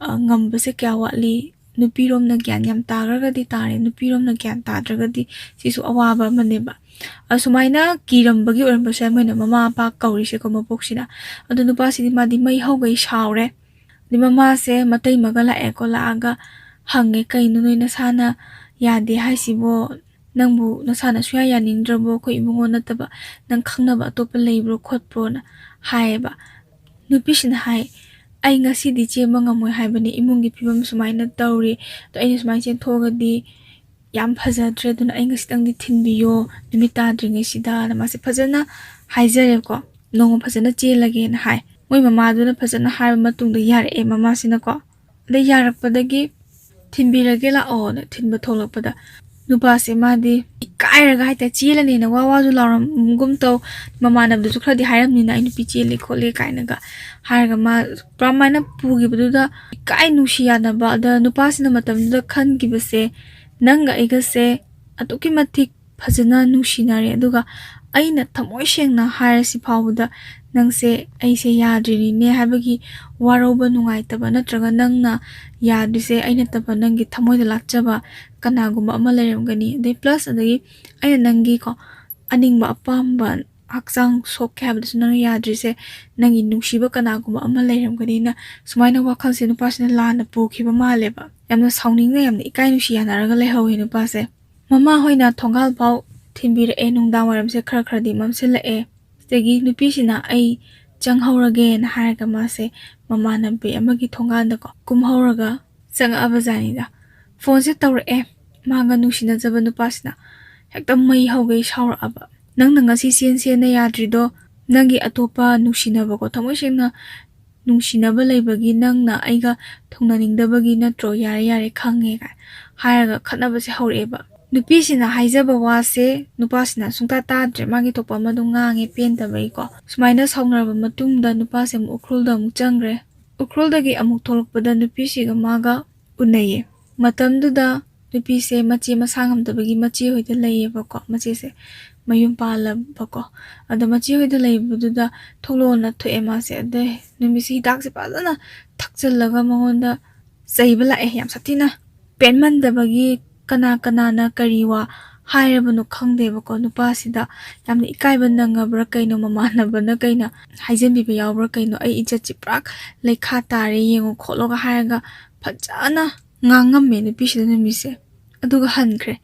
ꯑ, ꯉꯝꯕꯁꯦ ꯀꯌꯥ ꯋꯥꯠꯂꯤ꯫ ꯅꯨꯄꯤꯔꯣꯝꯅ ꯒ꯭ꯌꯥꯟ ꯌꯥꯝ ꯇꯥꯈ꯭ꯔꯒꯗꯤ ꯇꯥꯔꯦ, ꯅꯨꯄꯤꯔꯣꯝꯅ ꯒ꯭ꯌꯥꯟ ꯇꯥꯗ꯭ꯔꯒꯗꯤ ꯁꯤꯁꯨ ꯑꯋꯥꯕ ꯑꯃꯅꯦꯕ꯫ ꯑꯁꯨꯃꯥꯏꯅ ꯀꯤꯔꯝꯕꯒꯤ ꯑꯣꯏꯔꯝꯕꯁꯨ ꯌꯥꯏ ꯃꯣꯏꯅ ꯃꯃꯥ ꯃꯄꯥ ꯀꯧꯔꯤꯁꯦꯀꯣ ꯃꯕꯣꯛꯁꯤꯅ꯫ ꯑꯗꯣ ꯅꯨꯄꯥꯁꯤꯗꯤ ꯃꯥꯗꯤ ꯃꯩ ꯍꯧꯒꯩ ꯁꯥꯎꯔꯦ꯫ ꯑꯗꯩ ꯃꯃꯥꯁꯦ ꯃꯇꯩꯃꯒ ꯂꯥꯛꯑꯦꯀꯣ, ꯂꯥꯛꯑꯒ ꯍꯪꯉꯦ, "ꯀꯩꯅꯣ ꯅꯣꯏ ꯅꯁꯥꯅ ꯌꯥꯗꯦ ꯍꯥꯏꯁꯤꯕꯣ? ꯅꯪꯕꯨ ꯅꯁꯥꯅ ꯁꯨꯡꯌꯥ ꯌꯥꯅꯤꯡꯗ꯭ꯔꯕꯣ? ꯑꯩꯈꯣꯏ ꯏꯕꯨꯡꯉꯣ ꯅꯠꯇꯕ ꯅꯪ ꯈꯪꯅꯕ ꯑꯇꯣꯞꯄ ꯂꯩꯕ꯭ꯔꯣ ꯈꯣꯠꯄ꯭ꯔꯣꯅ?" ꯍꯥꯏꯌꯦꯕ꯫ ꯅꯨꯄꯤꯁꯤꯅ ꯍꯥꯏ, "ꯑꯩ ꯉꯁꯤꯗꯤ ꯆꯦꯟꯕ ꯉꯝꯃꯣꯏ ꯍꯥꯏꯕꯅꯤ, ꯏꯃꯨꯡꯒꯤ ꯐꯤꯕꯝ ꯁꯨꯃꯥꯏꯅ ꯇꯧꯔꯤ, ꯑꯗꯣ ꯑꯩꯅ ꯁꯨꯃꯥꯏꯅ ꯆꯦꯟꯊꯣꯛꯑꯒꯗꯤ ꯌꯥꯝ ꯐꯖꯗ꯭ꯔꯦ, ꯑꯗꯨꯅ ꯑꯩ ꯉꯁꯤꯇꯪꯗꯤ ꯊꯤꯟꯕꯤꯌꯣ ꯅꯨꯃꯤꯠ ꯇꯥꯗ꯭ꯔꯤꯉꯩꯁꯤꯗꯅ" ꯃꯥꯁꯦ ꯐꯖꯅ ꯍꯥꯏꯖꯔꯦꯀꯣ꯫ "ꯅꯣꯡꯃ ꯐꯖꯅ ꯆꯦꯜꯂꯒꯦꯅ" ꯍꯥꯏ꯫ ꯃꯣꯏ ꯃꯃꯥꯗꯨꯅ ꯐꯖꯅ ꯍꯥꯏꯔꯕ ꯃꯇꯨꯡꯗ ꯌꯥꯔꯛꯑꯦ ꯃꯃꯥꯁꯤꯅꯀꯣ꯫ ꯑꯗꯩ ꯌꯥꯔꯛꯄꯗꯒꯤ "ꯊꯤꯟꯕꯤꯔꯒꯦ ꯂꯥꯛꯑꯣꯅ" ꯊꯤꯟꯕ ꯊꯣꯛꯂꯛꯄꯗ ꯅꯨꯄꯥꯁꯦ ꯃꯥꯗꯤ ꯏꯀꯥꯏꯔꯒ ꯍꯥꯏꯇꯥꯔꯦ, ꯆꯦꯜꯂꯅꯦꯅ ꯋꯥ ꯋꯥꯁꯨ ꯂꯥꯎꯔꯝꯒꯨꯝ ꯇꯧ, ꯃꯃꯥꯟꯅꯕꯗꯨꯁꯨ ꯈꯔꯗꯤ ꯍꯥꯏꯔꯝꯅꯤꯅ, "ꯑꯩ ꯅꯨꯄꯤ ꯆꯦꯜꯂꯦ ꯈꯣꯠꯂꯦ" ꯀꯥꯏꯅꯒ ꯍꯥꯏꯔꯒ ꯃꯥ ꯄꯨꯔꯥꯃꯥꯏꯅ ꯄꯨꯈꯤꯕꯗꯨꯗ ꯏꯀꯥꯏ ꯅꯨꯡꯁꯤ ꯌꯥꯅꯕ, ꯑꯗ ꯅꯨꯄꯥꯁꯤꯅ ꯃꯇꯝꯗꯨꯗ ꯈꯟꯈꯤꯕꯁꯦ, "ꯅꯪꯒ ꯑꯩꯒꯁꯦ ꯑꯗꯨꯛꯀꯤ ꯃꯇꯤꯛ ꯐꯖꯅ ꯅꯨꯡꯁꯤꯅꯔꯦ, ꯑꯗꯨꯒ ꯑꯩꯅ ꯊꯃꯣꯏ ꯁꯦꯡꯅ ꯍꯥꯏꯔꯁꯤ ꯐꯥꯎꯕꯗ ꯅꯪꯁꯦ ꯑꯩꯁꯦ ꯌꯥꯗ꯭ꯔꯤꯅꯤꯅꯦ ꯍꯥꯏꯕꯒꯤ ꯋꯥꯔꯧꯕ, ꯅꯨꯡꯉꯥꯏꯇꯕ, ꯅꯠꯇ꯭ꯔꯒ ꯅꯪꯅ ꯌꯥꯗ꯭ꯔꯤꯁꯦ ꯑꯩ ꯅꯠꯇꯕ ꯅꯪꯒꯤ ꯊꯃꯣꯏꯗ ꯂꯥꯠꯆꯕ ꯀꯅꯥꯒꯨꯝꯕ ꯑꯃ ꯂꯩꯔꯝꯒꯅꯤ꯫ ꯑꯗꯩ plus ꯑꯗꯒꯤ ꯑꯩꯅ ꯅꯪꯒꯤꯀꯣ ꯑꯅꯤꯡꯕ ꯑꯄꯥꯝꯕ ꯍꯛꯆꯥꯡ ꯁꯣꯛꯀꯦ ꯍꯥꯏꯕꯗꯁꯨ ꯅꯪꯅ ꯌꯥꯗ꯭ꯔꯤꯁꯦ ꯅꯪꯒꯤ ꯅꯨꯡꯁꯤꯕ ꯀꯅꯥꯒꯨꯝꯕ ꯑꯃ ꯂꯩꯔꯝꯒꯅꯤꯅ" ꯁꯨꯃꯥꯏꯅ ꯋꯥꯈꯜꯁꯦ ꯅꯨꯄꯥꯁꯤꯅ ꯂꯥꯟꯅ ꯄꯨꯈꯤꯕ ꯃꯥꯜꯂꯦꯕ꯫ ꯌꯥꯝꯅ ꯁꯥꯎꯅꯤꯡꯅ ꯌꯥꯝꯅ ꯏꯀꯥꯏ ꯅꯨꯡꯁꯤ ꯌꯥꯅꯔꯒ ꯂꯩꯍꯧꯋꯤ ꯅꯨꯄꯥꯁꯦ꯫ ꯃꯃꯥ ꯍꯣꯏꯅ ꯊꯣꯡꯒꯥꯜ ꯐꯥꯎ ꯊꯤꯟꯕꯤꯔꯛꯑꯦ, ꯅꯨꯡꯗꯥꯡ ꯋꯥꯏꯔꯝꯁꯦ ꯈꯔ ꯈꯔꯗꯤ ꯃꯝꯁꯤꯜꯂꯛꯑꯦ꯫ ꯁꯤꯗꯒꯤ ꯅꯨꯄꯤꯁꯤꯅ "ꯑꯩ ꯆꯪꯍꯧꯔꯒꯦꯅ" ꯍꯥꯏꯔꯒ ꯃꯥꯁꯦ ꯃꯃꯥꯟꯅꯕꯤ ꯑꯃꯒꯤ ꯊꯣꯡꯒꯥꯟꯗꯀꯣ ꯀꯨꯝꯍꯧꯔꯒ ꯆꯪꯉꯛꯑꯕ ꯖꯥꯠꯅꯤꯗ꯫ ꯐꯣꯟꯁꯦ ꯇꯧꯔꯛꯑꯦ ꯃꯥꯒ ꯅꯨꯡꯁꯤꯅꯖꯕ ꯅꯨꯄꯥꯁꯤꯅ꯫ ꯍꯦꯛꯇ ꯃꯩ ꯍꯧꯒꯩ ꯁꯥꯎꯔꯛꯑꯕ꯫ "ꯅꯪꯅ ꯉꯁꯤ ꯆꯦꯟꯁꯦꯅ ꯌꯥꯗ꯭ꯔꯤꯗꯣ ꯅꯪꯒꯤ ꯑꯇꯣꯞꯄ ꯅꯨꯡꯁꯤꯅꯕꯀꯣ, ꯊꯃꯣꯏ ꯁꯦꯡꯅ ꯅꯨꯡꯁꯤꯅꯕ ꯂꯩꯕꯒꯤ ꯅꯪꯅ ꯑꯩꯒ ꯊꯨꯡꯅꯅꯤꯡꯗꯕꯒꯤ ꯅꯠꯇ꯭ꯔꯣ? ꯌꯥꯔꯦ, ꯌꯥꯔꯦ, ꯈꯪꯉꯦ" ꯀꯥꯏ ꯍꯥꯏꯔꯒ ꯈꯠꯅꯕꯁꯦ ꯍꯧꯔꯛꯑꯦꯕ꯫ ꯅꯨꯄꯤꯁꯤꯅ ꯍꯥꯏꯖꯕ ꯋꯥꯁꯦ ꯅꯨꯄꯥꯁꯤꯅ ꯁꯨꯡꯇꯥ ꯇꯥꯗ꯭ꯔꯦ, ꯃꯥꯒꯤ ꯊꯣꯛꯄ ꯑꯃ ꯑꯗꯨꯝ ꯉꯥꯡꯉꯦ ꯄꯦꯟꯗꯕꯒꯤꯀꯣ꯫ ꯁꯨꯃꯥꯏꯅ ꯁꯥꯎꯅꯔꯕ ꯃꯇꯨꯡꯗ ꯅꯨꯄꯥꯁꯦ ꯑꯃꯨꯛ ꯎꯈ꯭ꯔꯨꯜꯗ ꯑꯃꯨꯛ ꯆꯪꯈ꯭ꯔꯦ꯫ ꯎꯈ꯭ꯔꯨꯜꯗꯒꯤ ꯑꯃꯨꯛ ꯊꯣꯛꯂꯛꯄꯗ ꯅꯨꯄꯤꯁꯤꯒ ꯃꯥꯒ ꯎꯅꯩꯌꯦ꯫ ꯃꯇꯝꯗꯨꯗ ꯅꯨꯄꯤꯁꯦ ꯃꯆꯦ ꯃꯁꯥ ꯉꯝꯗꯕꯒꯤ ꯃꯆꯦ ꯍꯣꯏꯗ ꯂꯩꯌꯦꯕꯀꯣ, ꯃꯆꯦꯁꯦ ꯃꯌꯨꯝ ꯄꯥꯜꯂꯕꯀꯣ꯫ ꯑꯗꯣ ꯃꯆꯦ ꯍꯣꯏꯗ ꯂꯩꯕꯗꯨꯗ ꯊꯣꯛꯂꯛꯑꯣꯅ ꯊꯣꯛꯑꯦ ꯃꯥꯁꯦ꯫ ꯑꯗꯩ ꯅꯨꯃꯤꯠꯁꯦ ꯍꯤꯗꯥꯛꯁꯦ ꯐꯖꯅ ꯊꯛꯆꯜꯂꯒ ꯃꯉꯣꯟꯗ ꯆꯩꯕ ꯂꯥꯛꯑꯦ ꯌꯥꯝ ꯁꯥꯊꯤꯅ꯫ ꯄꯦꯟꯃꯟꯗꯕꯒꯤ ꯀꯅꯥ ꯀꯅꯥꯅ ꯀꯔꯤ ꯋꯥ ꯍꯥꯏꯔꯕꯅꯣ ꯈꯪꯗꯦꯕꯀꯣ, ꯅꯨꯄꯥꯁꯤꯗ ꯌꯥꯝꯅ ꯏꯀꯥꯏꯕ ꯅꯪꯉꯕ꯭ꯔꯥ ꯀꯩꯅꯣ, ꯃꯃꯥꯟꯅꯕꯅ ꯀꯩꯅ ꯍꯥꯏꯖꯟꯕꯤꯕ ꯌꯥꯎꯕ꯭ꯔꯥ ꯀꯩꯅꯣ, ꯑꯩ ꯏꯖꯠꯁꯦ ꯄꯨꯔꯥ ꯂꯩꯈꯥ ꯇꯥꯔꯦ ꯌꯦꯡꯉꯣ ꯈꯣꯠꯂꯣꯒ ꯍꯥꯏꯔꯒ ꯐꯖꯅ ꯉꯥꯡꯉꯝꯃꯦ ꯅꯨꯄꯤꯁꯤꯗ ꯅꯨꯃꯤꯠꯁꯦ꯫ ꯑꯗꯨꯒ ꯍꯟꯈ꯭ꯔꯦ꯫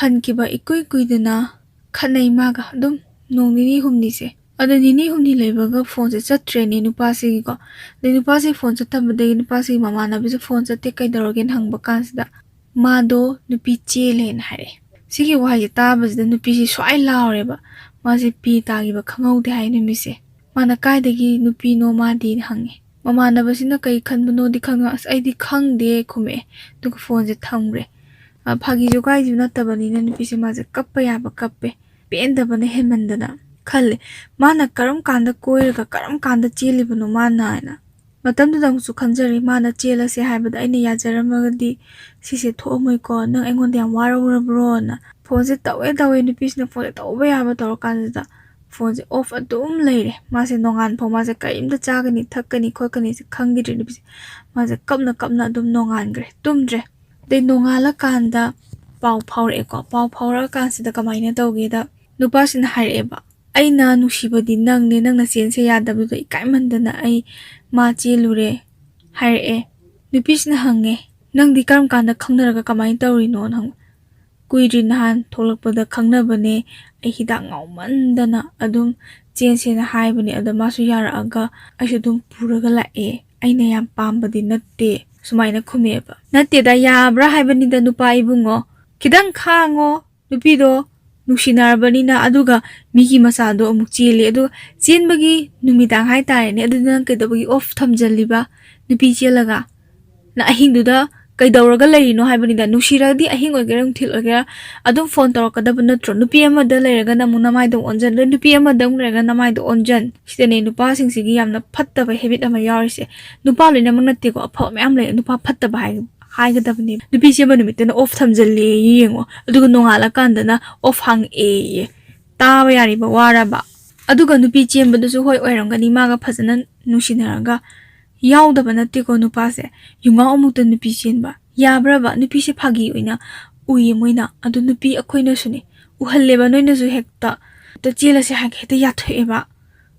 ꯍꯟꯈꯤꯕ ꯏꯀꯨꯏ ꯀꯨꯏꯗꯅ ꯈꯠꯅꯩ ꯃꯥꯒ ꯑꯗꯨꯝ ꯅꯣꯡ ꯅꯤꯅꯤ ꯍꯨꯝꯅꯤꯁꯦ꯫ ꯑꯗꯣ ꯅꯤꯅꯤ ꯍꯨꯝꯅꯤ ꯂꯩꯕꯒ ꯐꯣꯟꯁꯦ ꯆꯠꯇ꯭ꯔꯦꯅꯦ ꯅꯨꯄꯥꯁꯤꯒꯤꯀꯣ꯫ ꯑꯗꯩ ꯅꯨꯄꯥꯁꯤꯒꯤ ꯐꯣꯟ ꯆꯠꯇꯕꯗꯒꯤ ꯅꯨꯄꯥꯁꯤꯒꯤ ꯃꯃꯥꯟꯅꯕꯤꯁꯦ ꯐꯣꯟ ꯆꯠꯇꯦ ꯀꯩꯗꯧꯔꯒꯦꯅ ꯍꯪꯕ ꯀꯥꯟꯁꯤꯗ ꯃꯥꯗꯣ ꯅꯨꯄꯤ ꯆꯦꯜꯂꯦꯅ ꯍꯥꯏꯔꯛꯑꯦ꯫ ꯁꯤꯒꯤ ꯋꯥꯍꯩꯁꯦ ꯇꯥꯕꯁꯤꯗ ꯅꯨꯄꯤꯁꯤ ꯁ꯭ꯋꯥꯏ ꯂꯥꯎꯔꯦꯕ꯫ ꯃꯥꯁꯦ ꯄꯤ ꯇꯥꯈꯤꯕ ꯈꯪꯍꯧꯗꯦ ꯍꯥꯏ ꯅꯨꯃꯤꯠꯁꯦ꯫ ꯃꯥꯅ "ꯀꯥꯏꯗꯒꯤ ꯅꯨꯄꯤꯅꯣ ꯃꯥꯗꯤꯅ?" ꯍꯪꯉꯦ꯫ ꯃꯃꯥꯟꯅꯕꯁꯤꯅ ꯀꯩ ꯈꯟꯕꯅꯣꯗꯤ ꯈꯪꯉ-, "ꯑꯁ, ꯑꯩꯗꯤ ꯈꯪꯗꯦ" ꯈꯨꯝꯃꯛꯑꯦ꯫ ꯑꯗꯨꯒ ꯐꯣꯟꯁꯦ ꯊꯝꯈ꯭ꯔꯦ꯫ ꯑ, ꯐꯥꯒꯤ ꯖꯣꯒꯥꯏꯁꯨ ꯅꯠꯇꯕꯅꯤꯅ ꯅꯨꯄꯤꯁꯦ ꯃꯥꯁꯦ ꯀꯞꯄ ꯌꯥꯕ ꯀꯞꯄꯦ꯫ ꯄꯦꯟꯗꯕꯅ ꯍꯦꯟꯃꯟꯗꯅ ꯈꯜꯂꯦ, "ꯃꯥꯅ ꯀꯔꯝ ꯀꯥꯟꯗ ꯀꯣꯏꯔꯒ ꯀꯔꯝ ꯀꯥꯟꯗ ꯆꯦꯜꯂꯤꯕꯅꯣ ꯃꯥꯅ?" ꯍꯥꯏꯅ꯫ ꯃꯇꯝꯗꯨꯗ ꯑꯃꯨꯛꯁꯨ ꯈꯟꯖꯔꯤ, "ꯃꯥꯅ ꯆꯦꯜꯂꯁꯦ ꯍꯥꯏꯕꯗ ꯑꯩꯅ ꯌꯥꯖꯔꯝꯃꯒꯗꯤ ꯁꯤꯁꯦ ꯊꯣꯛꯑꯝꯃꯣꯏꯀꯣ, ꯅꯪ ꯑꯩꯉꯣꯟꯗ ꯌꯥꯝ ꯋꯥꯔꯧꯔꯕ꯭ꯔꯣꯅ?" ꯐꯣꯟꯁꯦ ꯇꯧꯋꯦ ꯇꯧꯋꯦ, ꯅꯨꯄꯤꯁꯤꯅ ꯐꯣꯟꯁꯦ ꯇꯧꯕ ꯌꯥꯕ ꯇꯧꯔꯀꯥꯟꯁꯤꯗ ꯐꯣꯟꯁꯦ off ꯑꯗꯨꯝ ꯂꯩꯔꯦ꯫ ꯃꯥꯁꯦ ꯅꯣꯡꯉꯥꯟ ꯐꯥꯎ ꯃꯥꯁꯦ ꯀꯔꯤꯝꯇ ꯆꯥꯒꯅꯤ ꯊꯛꯀꯅꯤ ꯈꯣꯠꯀꯅꯤꯁꯦ ꯈꯪꯈꯤꯗ꯭ꯔꯦ ꯅꯨꯄꯤꯁꯦ꯫ ꯃꯥꯁꯦ ꯀꯞꯅ ꯀꯞꯅ ꯑꯗꯨꯝ ꯅꯣꯡꯉꯥꯟꯈ꯭ꯔꯦ, ꯇꯨꯝꯗ꯭ꯔꯦ꯫ ꯑꯗꯩ ꯅꯣꯡꯉꯥꯜꯂꯀꯥꯟꯗ ꯄꯥꯎ ꯐꯥꯎꯔꯛꯑꯦꯀꯣ꯫ ꯄꯥꯎ ꯐꯥꯎꯔꯛꯑꯀꯥꯟꯁꯤꯗ ꯀꯃꯥꯏꯅ ꯇꯧꯒꯦꯗ, ꯅꯨꯄꯥꯁꯤꯅ ꯍꯥꯏꯔꯛꯑꯦꯕ, "ꯑꯩꯅ ꯅꯨꯡꯁꯤꯕꯗꯤ ꯅꯪꯅꯦ, ꯅꯪꯅ ꯆꯦꯟꯁꯦ ꯌꯥꯗꯕꯗꯨꯗ ꯏꯀꯥꯏꯃꯟꯗꯅ ꯑꯩ ꯃꯥ ꯆꯦꯜꯂꯨꯔꯦ" ꯍꯥꯏꯔꯛꯑꯦ꯫ ꯅꯨꯄꯤꯁꯤꯅ ꯍꯪꯉꯦ, "ꯅꯪꯗꯤ ꯀꯔꯝ ꯀꯥꯟꯗ ꯈꯪꯅꯔꯒ ꯀꯃꯥꯏꯅ ꯇꯧꯔꯤꯅꯣꯅ?" ꯍꯪꯕ꯫ "ꯀꯨꯏꯗ꯭ꯔꯤ, ꯅꯍꯥꯟ ꯊꯣꯛꯂꯛꯄꯗ ꯈꯪꯅꯕꯅꯦ꯫ ꯑꯩ ꯍꯤꯗꯥꯛ ꯉꯥꯎꯃꯟꯗꯅ ꯑꯗꯨꯝ ꯆꯦꯟꯁꯦꯅ ꯍꯥꯏꯕꯅꯦ, ꯑꯗꯣ ꯃꯥꯁꯨ ꯌꯥꯔꯛꯑꯒ ꯑꯩꯁꯨ ꯑꯗꯨꯝ ꯄꯨꯔꯒ ꯂꯥꯛꯑꯦ꯫ ꯑꯩꯅ ꯌꯥꯝ ꯄꯥꯝꯕꯗꯤ ꯅꯠꯇꯦ" ꯁꯨꯃꯥꯏꯅ ꯈꯨꯝꯃꯛꯑꯦꯕ꯫ "ꯅꯠꯇꯦꯗ, ꯌꯥꯕ꯭ꯔꯥ ꯍꯥꯏꯕꯅꯤꯗ ꯅꯨꯄꯥ ꯏꯕꯨꯡꯉꯣ, ꯈꯤꯇꯪ ꯈꯥꯡꯉꯣ, ꯅꯨꯄꯤꯗꯣ ꯅꯨꯡꯁꯤꯅꯔꯕꯅꯤꯅ꯫ ꯑꯗꯨꯒ ꯃꯤꯒꯤ ꯃꯆꯥꯗꯣ ꯑꯃꯨꯛ ꯆꯦꯜꯂꯤ꯫ ꯑꯗꯨꯒ ꯆꯦꯟꯕꯒꯤ ꯅꯨꯃꯤꯗꯥꯡ ꯍꯥꯏꯇꯥꯔꯦꯅꯦ, ꯑꯗꯨꯗ ꯅꯪ ꯀꯩꯗꯧꯕꯒꯤ ꯑꯣꯐ ꯊꯝꯖꯜꯂꯤꯕ? ꯅꯨꯄꯤ ꯆꯦꯜꯂꯒ ꯅꯪ ꯑꯍꯤꯡꯗꯨꯗ ꯀꯩꯗꯧꯔꯒ ꯂꯩꯔꯤꯅꯣ ꯍꯥꯏꯕꯅꯤꯗ꯫ ꯅꯨꯡꯁꯤꯔꯗꯤ ꯑꯍꯤꯡ ꯑꯣꯏꯒꯦꯔꯥ ꯅꯨꯡꯊꯤꯜ ꯑꯣꯏꯒꯦꯔꯥ ꯑꯗꯨꯝ ꯐꯣꯟ ꯇꯧꯔꯛꯀꯗꯕ ꯅꯠꯇ꯭ꯔꯣ? ꯅꯨꯄꯤ ꯑꯃꯗ ꯂꯩꯔꯒꯅ ꯑꯃꯨꯛ ꯅꯃꯥꯏꯗꯣ ꯑꯣꯟꯁꯤꯟ, ꯑꯗꯩ ꯅꯨꯄꯤ ꯑꯃꯗ ꯑꯃꯨꯛ ꯂꯩꯔꯒ ꯅꯃꯥꯏꯗꯣ ꯑꯣꯟꯁꯤꯟ꯫ ꯁꯤꯗꯅꯦ ꯅꯨꯄꯥꯁꯤꯡꯁꯤꯒꯤ ꯌꯥꯝꯅ ꯐꯠꯇꯕ ꯍꯦꯕꯤꯠ ꯑꯃ ꯌꯥꯎꯔꯤꯁꯦ꯫ ꯅꯨꯄꯥ ꯂꯣꯏꯅꯃꯛ ꯅꯠꯇꯦꯀꯣ, ꯑꯐꯕ ꯃꯌꯥꯝ ꯂꯩ, ꯅꯨꯄꯥ ꯐꯠꯇꯕ ꯍꯥꯏ ꯍꯥꯏꯒꯗꯕꯅꯦꯕ꯫ ꯅꯨꯄꯤ ꯆꯦꯟꯕ ꯅꯨꯃꯤꯠꯇꯅ ꯑꯣꯐ ꯊꯝꯖꯜꯂꯦ ꯌꯦꯡꯉꯣ, ꯑꯗꯨꯒ ꯅꯣꯡꯉꯥꯜꯂꯀꯥꯟꯗꯅ ꯑꯣꯐ ꯍꯥꯡꯉꯛꯑꯦꯌꯦ꯫ ꯇꯥꯕ ꯌꯥꯔꯤꯕ ꯋꯥꯔꯕ? ꯑꯗꯨꯒ ꯅꯨꯄꯤ ꯆꯦꯟꯕꯗꯨꯁꯨ ꯍꯣꯏ ꯑꯣꯏꯔꯝꯒꯅꯤ, ꯃꯥꯒ ꯐꯖꯅ ꯅꯨꯡꯁꯤꯅꯔꯒ꯫ ꯌꯥꯎꯗꯕ ꯅꯠꯇꯦꯀꯣ ꯅꯨꯄꯥꯁꯦ, ꯌꯨꯉꯥ ꯑꯃꯨꯛꯇ ꯅꯨꯄꯤ ꯆꯦꯟꯕ ꯌꯥꯕ꯭ꯔꯕ? ꯅꯨꯄꯤꯁꯦ ꯐꯥꯒꯤ ꯑꯣꯏꯅ ꯎꯏꯌꯦ ꯃꯣꯏꯅ꯫ ꯑꯗꯨ ꯅꯨꯄꯤ ꯑꯩꯈꯣꯏꯅꯁꯨꯅꯦ ꯎꯍꯜꯂꯦꯕ, ꯅꯣꯏꯅꯁꯨ ꯍꯦꯛꯇ, "ꯍꯦꯛꯇ ꯆꯦꯜꯂꯁꯦ" ꯍꯥꯏꯒ ꯍꯦꯛꯇ ꯌꯥꯊꯣꯛꯑꯦꯕ꯫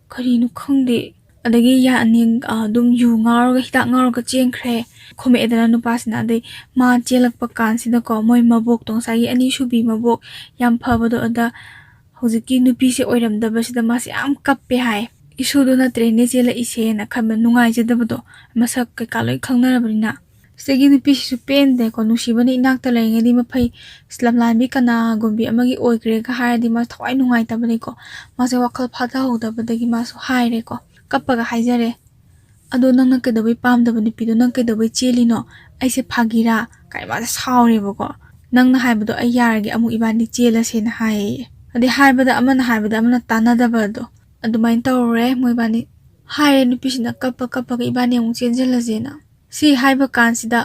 ꯀꯔꯤꯅꯣ ꯈꯪꯗꯦ꯫ ꯑꯗꯒꯤ ꯌꯥ ꯑꯅꯤ, ꯑ, ꯑꯗꯨꯝ ꯌꯨ ꯉꯥꯎꯔꯒ, ꯍꯤꯗꯥꯛ ꯉꯥꯎꯔꯒ ꯆꯦꯟꯈ꯭ꯔꯦ꯫ ꯈꯨꯝꯃꯛꯑꯦꯗꯅ ꯅꯨꯄꯥꯁꯤꯅ꯫ ꯑꯗꯩ ꯃꯥ ꯆꯦꯜꯂꯛꯄ ꯀꯥꯟꯁꯤꯗꯀꯣ, ꯃꯣꯏ ꯃꯕꯣꯛꯇꯣ, ꯉꯁꯥꯏꯒꯤ ꯑꯅꯤꯁꯨꯕꯤ ꯃꯕꯣꯛ ꯌꯥꯝ ꯐꯕꯗꯣ, ꯑꯗ ꯍꯧꯖꯤꯛꯀꯤ ꯅꯨꯄꯤꯁꯦ ꯑꯣꯏꯔꯝꯗꯕꯁꯤꯗ ꯃꯥꯁꯦ ꯌꯥꯝ ꯀꯞꯄꯦ ꯍꯥꯏ꯫ "ꯏꯁꯨꯗꯣ ꯅꯠꯇ꯭ꯔꯦꯅꯦ ꯆꯦꯜꯂꯛꯏꯁꯦꯅ" ꯈꯟꯕ, ꯅꯨꯡꯉꯥꯏꯖꯗꯕꯗꯣ, ꯃꯁꯛ ꯀꯩꯀꯥ ꯂꯣꯏ ꯈꯪꯅꯔꯕꯅꯤꯅ꯫ ꯁꯤꯗꯒꯤ ꯅꯨꯄꯤꯁꯤꯁꯨ ꯄꯦꯟꯗꯦꯀꯣ, ꯅꯨꯡꯁꯤꯕꯅ ꯏꯅꯥꯛꯇ ꯂꯩꯔꯤꯉꯩꯗꯤ ꯃꯐꯩ, ꯂꯝꯂꯥꯟꯕꯤ ꯀꯅꯥꯒꯨꯝꯕꯤ ꯑꯃꯒꯤ ꯑꯣꯏꯈ꯭ꯔꯦꯒ ꯍꯥꯏꯔꯗꯤ ꯃꯥ ꯊꯋꯥꯏ ꯅꯨꯡꯉꯥꯏꯇꯕꯅꯤꯀꯣ꯫ ꯃꯥꯁꯦ ꯋꯥꯈꯜ ꯐꯥꯊꯍꯧꯗꯕꯗꯒꯤ ꯃꯥꯁꯨ ꯍꯥꯏꯔꯦꯀꯣ, ꯀꯞꯄꯒ ꯍꯥꯏꯖꯔꯦ, "ꯑꯗꯣ ꯅꯪꯅ ꯀꯩꯗꯧꯕꯩ ꯄꯥꯝꯗꯕ ꯅꯨꯄꯤꯗꯣ ꯅꯪ ꯀꯩꯗꯧꯕꯩ ꯆꯦꯜꯂꯤꯅꯣ? ꯑꯩꯁꯦ ꯐꯥꯒꯤꯔꯥ?" ꯀꯥꯏꯅ ꯃꯥꯁꯦ ꯁꯥꯎꯔꯦꯕꯀꯣ꯫ "ꯅꯪꯅ ꯍꯥꯏꯕꯗꯣ ꯑꯩ ꯌꯥꯔꯒꯦ, ꯑꯃꯨꯛ ꯏꯕꯥꯅꯤ ꯆꯦꯜꯂꯁꯦꯅ" ꯍꯥꯏꯌꯦ꯫ ꯑꯗꯩ ꯍꯥꯏꯕꯗ ꯑꯃꯅ ꯍꯥꯏꯕꯗ ꯑꯃꯅ ꯇꯥꯟꯅꯗꯕꯗꯣ ꯑꯗꯨꯃꯥꯏꯅ ꯇꯧꯔꯦ ꯃꯣꯏꯕꯥꯅꯤ꯫ ꯍꯥꯏꯔꯦ ꯅꯨꯄꯤꯁꯤꯅ ꯀꯞꯄ ꯀꯞꯄꯒ, "ꯏꯕꯥꯅꯤ ꯑꯃꯨꯛ ꯆꯦꯟꯁꯤꯜꯂꯁꯦꯅ"꯫ ꯁꯤ ꯍꯥꯏꯕ ꯀꯥꯟꯁꯤꯗ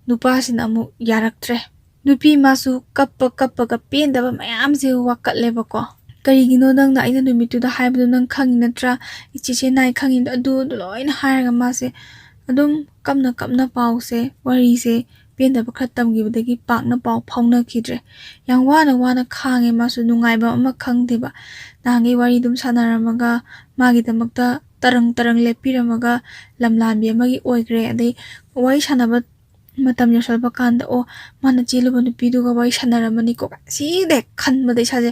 ꯅꯨꯄꯥꯁꯤꯅ ꯑꯃꯨꯛ ꯌꯥꯔꯛꯇ꯭ꯔꯦ꯫ ꯅꯨꯄꯤ ꯃꯥꯁꯨ ꯀꯞꯄ ꯀꯞꯄꯒ ꯄꯦꯟꯗꯕ ꯃꯌꯥꯝꯁꯦ ꯋꯥꯀꯠꯂꯦꯕꯀꯣ꯫ "ꯀꯔꯤꯒꯤꯅꯣ ꯅꯪꯅ ꯑꯩꯅ ꯅꯨꯃꯤꯠꯇꯨꯗ ꯍꯥꯏꯕꯗꯣ ꯅꯪ ꯈꯪꯉꯤ ꯅꯠꯇ꯭ꯔꯥ? ꯏꯆꯦꯁꯦ ꯅꯥꯏ ꯈꯪꯉꯤꯗꯣ", ꯑꯗꯨ ꯑꯗꯨ ꯂꯣꯏꯅ ꯍꯥꯏꯔꯒ ꯃꯥꯁꯦ ꯑꯗꯨꯝ ꯀꯞꯅ ꯀꯞꯅ ꯄꯥꯎꯁꯦ, ꯋꯥꯔꯤꯁꯦ, ꯄꯦꯟꯗꯕ ꯈꯔ ꯇꯝꯈꯤꯕꯗꯒꯤ ꯄꯥꯛꯅ ꯄꯥꯎ ꯐꯥꯎꯅꯈꯤꯗ꯭ꯔꯦ꯫ ꯌꯥꯝ ꯋꯥꯅ ꯋꯥꯅ ꯈꯥꯡꯉꯦ ꯃꯥꯁꯨ, ꯅꯨꯡꯉꯥꯏꯕ ꯑꯃ ꯈꯪꯗꯦꯕ꯫ ꯅꯍꯥꯟꯒꯩ ꯋꯥꯔꯤ ꯑꯗꯨꯝ ꯁꯥꯟꯅꯔꯝꯃꯒ, ꯃꯥꯒꯤꯗꯃꯛꯇ ꯇꯔꯪ ꯇꯔꯪ ꯂꯦꯞꯄꯤꯔꯝꯃꯒ, ꯂꯝꯂꯥꯟꯕꯤ ꯑꯃꯒꯤ ꯑꯣꯏꯈ꯭ꯔꯦ꯫ ꯑꯗꯩ ꯋꯥꯔꯤ ꯁꯥꯟꯅꯕ ꯃꯇꯝ ꯌꯧꯁꯜꯂꯛꯄ ꯀꯥꯟꯗ, "ꯑꯣ, ꯃꯥꯅ ꯆꯦꯜꯂꯨꯕ ꯅꯨꯄꯤꯗꯨꯒ ꯋꯥꯔꯤ ꯁꯥꯟꯅꯔꯝꯃꯅꯤꯀꯣ" ꯁꯤꯗ ꯍꯦꯛ ꯈꯟꯕꯗ ꯏꯁꯥꯁꯦ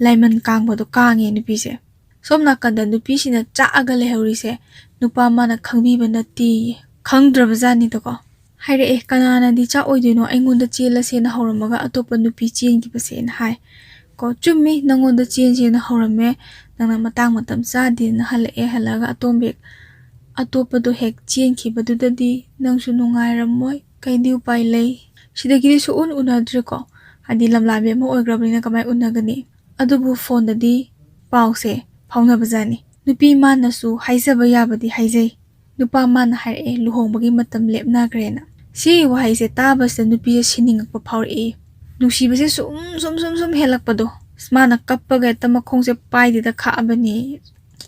ꯂꯥꯏꯃꯟ ꯀꯥꯡꯕꯗꯣ ꯀꯥꯡꯉꯦ ꯅꯨꯄꯤꯁꯦ꯫ ꯁꯣꯝ ꯅꯥꯀꯟꯗ ꯅꯨꯄꯤꯁꯤꯅ ꯆꯥꯛꯑꯒ ꯂꯩꯍꯧꯔꯤꯁꯦ ꯅꯨꯄꯥ ꯃꯥꯅ ꯈꯪꯕꯤꯕ ꯅꯠꯇꯦꯌꯦ꯫ ꯈꯪꯗ꯭ꯔꯕꯖꯥꯠꯅꯤꯗꯀꯣ꯫ ꯍꯥꯏꯔꯛꯑꯦ, "ꯀꯅꯥꯅꯗꯤ ꯆꯥꯛꯑꯣꯏꯗꯣꯏꯅꯣ? ꯑꯩꯉꯣꯟꯗ ꯆꯦꯜꯂꯁꯦꯅ ꯍꯧꯔꯝꯃꯒ ꯑꯇꯣꯞꯄ ꯅꯨꯄꯤ ꯆꯦꯟꯈꯤꯕꯁꯦꯅ" ꯍꯥꯏ꯫ ꯀꯣ, "ꯆꯨꯝꯃꯤ, ꯅꯪꯉꯣꯟꯗ ꯆꯦꯟꯁꯦꯅ ꯍꯧꯔꯝꯃꯦ, ꯅꯪꯅ ꯃꯇꯥꯡ ꯃꯇꯝ ꯆꯥꯗꯦꯅ ꯍꯜꯂꯛꯑꯦ, ꯍꯜꯂꯛꯑꯒ ꯑꯇꯣꯝꯕꯤ ꯑꯇꯣꯞꯄꯗꯣ ꯍꯦꯛ ꯆꯦꯟꯈꯤꯕꯗꯨꯗꯗꯤ ꯅꯪꯁꯨ ꯅꯨꯡꯉꯥꯏꯔꯝꯃꯣꯏ, ꯀꯩꯗꯤ ꯎꯄꯥꯏ ꯂꯩ?" ꯁꯤꯗꯒꯤꯗꯤ ꯁꯨꯛꯎꯟ ꯎꯅꯗ꯭ꯔꯦꯀꯣ, ꯍꯥꯏꯗꯤ ꯂꯝꯂꯥꯟꯕꯤ ꯑꯃ ꯑꯣꯏꯈ꯭ꯔꯕꯅꯤꯅ ꯀꯃꯥꯏ ꯎꯅꯒꯅꯤ? ꯑꯗꯨꯕꯨ ꯐꯣꯟꯗꯗꯤ ꯄꯥꯎꯁꯦ ꯐꯥꯎꯅꯕꯖꯥꯠꯅꯤ꯫ ꯅꯨꯄꯤ ꯃꯥꯅꯁꯨ ꯍꯥꯏꯖꯕ ꯌꯥꯕꯗꯤ ꯍꯥꯏꯖꯩ, ꯅꯨꯄꯥ ꯃꯥꯅ ꯍꯥꯏꯔꯛꯑꯦ, "ꯂꯨꯍꯣꯡꯕꯒꯤ ꯃꯇꯝ ꯂꯦꯞꯅꯈ꯭ꯔꯦꯅ"꯫ ꯁꯤꯒꯤ ꯋꯥꯍꯩꯁꯦ ꯇꯥꯕꯁꯤꯗ ꯅꯨꯄꯤꯁꯦ ꯁꯤꯅꯤꯡꯉꯛꯄ ꯐꯥꯎꯔꯛꯏ꯫ ꯅꯨꯡꯁꯤꯕꯁꯦ ꯁꯨꯝ ꯁꯨꯝ ꯁꯨꯝ ꯁꯨꯝ ꯍꯦꯜꯂꯛꯄꯗꯣ, ꯑꯁ, ꯃꯥꯅ ꯀꯞꯄꯒ ꯍꯦꯛꯇ ꯃꯈꯣꯡꯁꯦ ꯄꯥꯏꯗꯦꯗ ꯈꯥꯛꯑꯕꯅꯤ꯫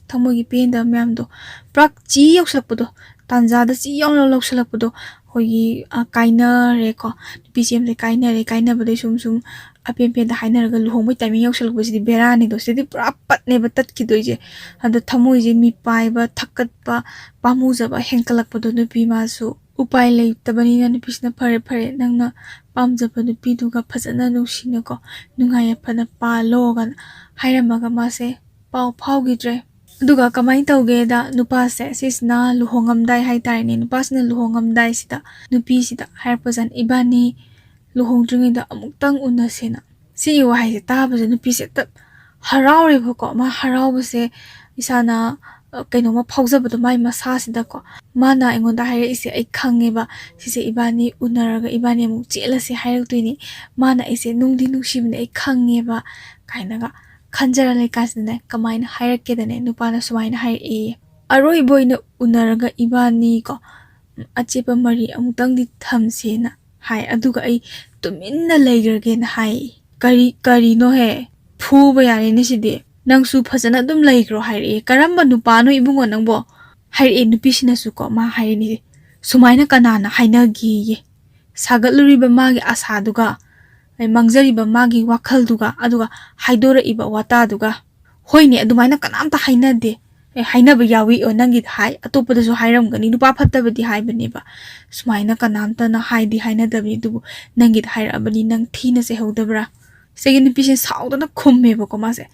ꯊꯃꯣꯏꯒꯤ ꯄꯦꯟꯗꯕ ꯃꯌꯥꯝꯗꯣ ꯄꯨꯔꯥ ꯆꯤ ꯌꯧꯁꯜꯂꯛꯄꯗꯣ, ꯇꯥꯟꯖꯥꯗ ꯆꯤ ꯌꯧꯅ ꯂꯧꯁꯜꯂꯛꯄꯗꯣ, ꯑꯩꯈꯣꯏꯒꯤ, ꯑ, ꯀꯥꯏꯅꯔꯦꯀꯣ, ꯅꯨꯄꯤ ꯆꯦꯟꯕꯗꯩ ꯀꯥꯏꯅꯔꯦ, ꯀꯥꯏꯅꯕꯗꯩ ꯁꯨꯝ ꯁꯨꯝ ꯑꯄꯦꯟ ꯄꯦꯟꯗ ꯍꯥꯏꯅꯔꯒ ꯂꯨꯍꯣꯡꯕꯩ ꯇꯥꯏꯃꯤꯡ ꯌꯧꯁꯜꯂꯛꯄꯁꯤꯗꯤ ꯕꯦꯔꯥꯅꯤꯗꯣ, ꯁꯤꯗꯤ ꯄꯨꯔꯥ ꯄꯠꯅꯦꯕ ꯇꯠꯈꯤꯗꯣꯏꯁꯦ꯫ ꯑꯗꯣ ꯊꯃꯣꯏꯁꯦ ꯃꯤꯄꯥꯏꯕ, ꯊꯛꯀꯠꯄ, ꯄꯥꯝꯃꯨꯖꯕ ꯍꯦꯟꯀꯠꯂꯛꯄꯗꯣ ꯅꯨꯄꯤ ꯃꯥꯁꯨ ꯎꯄꯥꯏ ꯂꯩꯇꯕꯅꯤꯅ ꯅꯨꯄꯤꯁꯤꯅ "ꯐꯔꯦ, ꯐꯔꯦ, ꯅꯪꯅ ꯄꯥꯝꯖꯕ ꯅꯨꯄꯤꯗꯨꯒ ꯐꯖꯅ ꯅꯨꯡꯁꯤꯅꯀꯣ, ꯅꯨꯡꯉꯥꯏ ꯌꯥꯏꯐꯅ ꯄꯥꯜꯂꯣ" ꯀꯥꯏꯅ ꯍꯥꯏꯔꯝꯃꯒ ꯃꯥꯁꯦ ꯄꯥꯎ ꯐꯥꯎꯈꯤꯗ꯭ꯔꯦ꯫ ꯑꯗꯨꯒ ꯀꯃꯥꯏꯅ ꯇꯧꯒꯦꯗ, ꯅꯨꯄꯥꯁꯦ ꯁꯤꯁꯤꯅ ꯂꯨꯍꯣꯡꯉꯝꯗꯥꯏ ꯍꯥꯏꯇꯥꯔꯦꯅꯦ, ꯅꯨꯄꯥꯁꯤꯅ ꯂꯨꯍꯣꯡꯉꯝꯗꯥꯏꯁꯤꯗ ꯅꯨꯄꯤꯁꯤꯗ ꯍꯥꯏꯔꯛꯄꯖꯥꯠꯅꯤ, "ꯏꯕꯥꯅꯤ ꯂꯨꯍꯣꯡꯗ꯭ꯔꯤꯉꯩꯗ ꯑꯃꯨꯛꯇꯪ ꯎꯅꯁꯦꯅ"꯫ ꯁꯤꯒꯤ ꯋꯥꯍꯩꯁꯦ ꯇꯥꯕꯁꯦ ꯅꯨꯄꯤꯁꯦ ꯍꯦꯛꯇ ꯍꯔꯥꯎꯔꯦꯕꯀꯣ꯫ ꯃꯥ ꯍꯔꯥꯎꯕꯁꯦ ꯏꯁꯥꯅ, ꯑ, ꯀꯩꯅꯣꯝꯃ ꯐꯥꯎꯖꯕꯗꯣ ꯃꯥꯏ ꯃꯁꯥꯁꯤꯗꯀꯣ꯫ ꯃꯥꯅ ꯑꯩꯉꯣꯟꯗ ꯍꯥꯏꯔꯛꯏꯁꯦ ꯑꯩ ꯈꯪꯉꯦꯕ, ꯁꯤꯁꯦ ꯏꯕꯥꯅꯤ ꯎꯅꯔꯒ ꯏꯕꯥꯅꯤ ꯑꯃꯨꯛ ꯆꯦꯜꯂꯁꯦ ꯍꯥꯏꯔꯛꯇꯣꯏꯅꯤ꯫ ꯃꯥꯅ ꯑꯩꯁꯦ ꯅꯨꯡꯗꯤ ꯅꯨꯡꯁꯤꯕꯅꯦ ꯑꯩ ꯈꯪꯉꯦꯕ ꯀꯥꯏꯅꯒ ꯈꯟꯖꯔ ꯂꯩꯀꯥꯟꯁꯤꯗꯅꯦ, ꯀꯃꯥꯏꯅ ꯍꯥꯏꯔꯛꯀꯦꯗꯅꯦ, ꯅꯨꯄꯥꯅ ꯁꯨꯃꯥꯏꯅ ꯍꯥꯏꯔꯛꯑꯦꯌꯦ, "ꯑꯔꯣꯏꯕ ꯑꯣꯏꯅ ꯎꯅꯔꯒ ꯏꯕꯥꯅꯤꯀꯣ, ꯎꯝ, ꯑꯆꯦꯠꯄ ꯃꯔꯤ ꯑꯃꯨꯛꯇꯪꯗꯤ ꯊꯝꯁꯦꯅ" ꯍꯥꯏ꯫ "ꯑꯗꯨꯒ ꯑꯩ ꯇꯨꯃꯤꯟꯅ ꯂꯩꯈ꯭ꯔꯒꯦꯅ" ꯍꯥꯏ꯫ "ꯀꯔꯤ, ꯀꯔꯤꯅꯣꯍꯦ? ꯐꯨꯕ ꯌꯥꯔꯦꯅꯦ ꯁꯤꯗꯤ꯫ ꯅꯪꯁꯨ ꯐꯖꯅ ꯑꯗꯨꯝ ꯂꯩꯈ꯭ꯔꯣ" ꯍꯥꯏꯔꯛꯑꯦ꯫ "ꯀꯔꯝꯕ ꯅꯨꯄꯥꯅꯣ ꯏꯕꯨꯡꯉꯣ ꯅꯪꯕꯣ?" ꯍꯥꯏꯔꯛꯑꯦ ꯅꯨꯄꯤꯁꯤꯅꯁꯨꯀꯣ꯫ ꯃꯥ ꯍꯥꯏꯔꯤꯅꯤꯁꯦ, "ꯁꯨꯃꯥꯏꯅ ꯀꯅꯥꯅ ꯍꯥꯏꯅꯒꯦꯌꯦ? ꯁꯥꯒꯠꯂꯨꯔꯤꯕ ꯃꯥꯒꯤ ꯑꯁꯥꯗꯨꯒ, ꯑꯩ ꯃꯥꯡꯖꯔꯤꯕ ꯃꯥꯒꯤ ꯋꯥꯈꯜꯗꯨꯒ, ꯑꯗꯨꯒ ꯍꯥꯏꯗꯣꯔꯛꯏꯕ ꯋꯥꯇꯥꯗꯨꯒ꯫ ꯍꯣꯏꯅꯦ, ꯑꯗꯨꯃꯥꯏꯅ ꯀꯅꯥꯝꯇ ꯍꯥꯏꯅꯗꯦ꯫ ꯑꯦ, ꯍꯥꯏꯅꯕ ꯌꯥꯎꯏ, ꯑꯣ, ꯅꯪꯒꯤꯗ ꯍꯥꯏ, ꯑꯇꯣꯞꯄꯗꯁꯨ ꯍꯥꯏꯔꯝꯒꯅꯤ, ꯅꯨꯄꯥ ꯐꯠꯇꯕꯗꯤ ꯍꯥꯏꯕꯅꯦꯕ꯫ ꯁꯨꯃꯥꯏꯅ ꯀꯅꯥꯝꯇꯅ ꯍꯥꯏꯗꯤ ꯍꯥꯏꯅꯗꯕꯅꯤ, ꯑꯗꯨꯕꯨ ꯅꯪꯒꯤꯗ ꯍꯥꯏꯔꯛꯑꯕꯅꯤ, ꯅꯪ ꯊꯤꯅ ꯆꯩꯍꯧꯗꯕ꯭ꯔꯥ?" ꯁꯤꯗꯒꯤ ꯅꯨꯄꯤꯁꯦ ꯁꯥꯎꯗꯅ ꯈꯨꯝꯃꯦꯕꯀꯣ ꯃꯥꯁꯦ,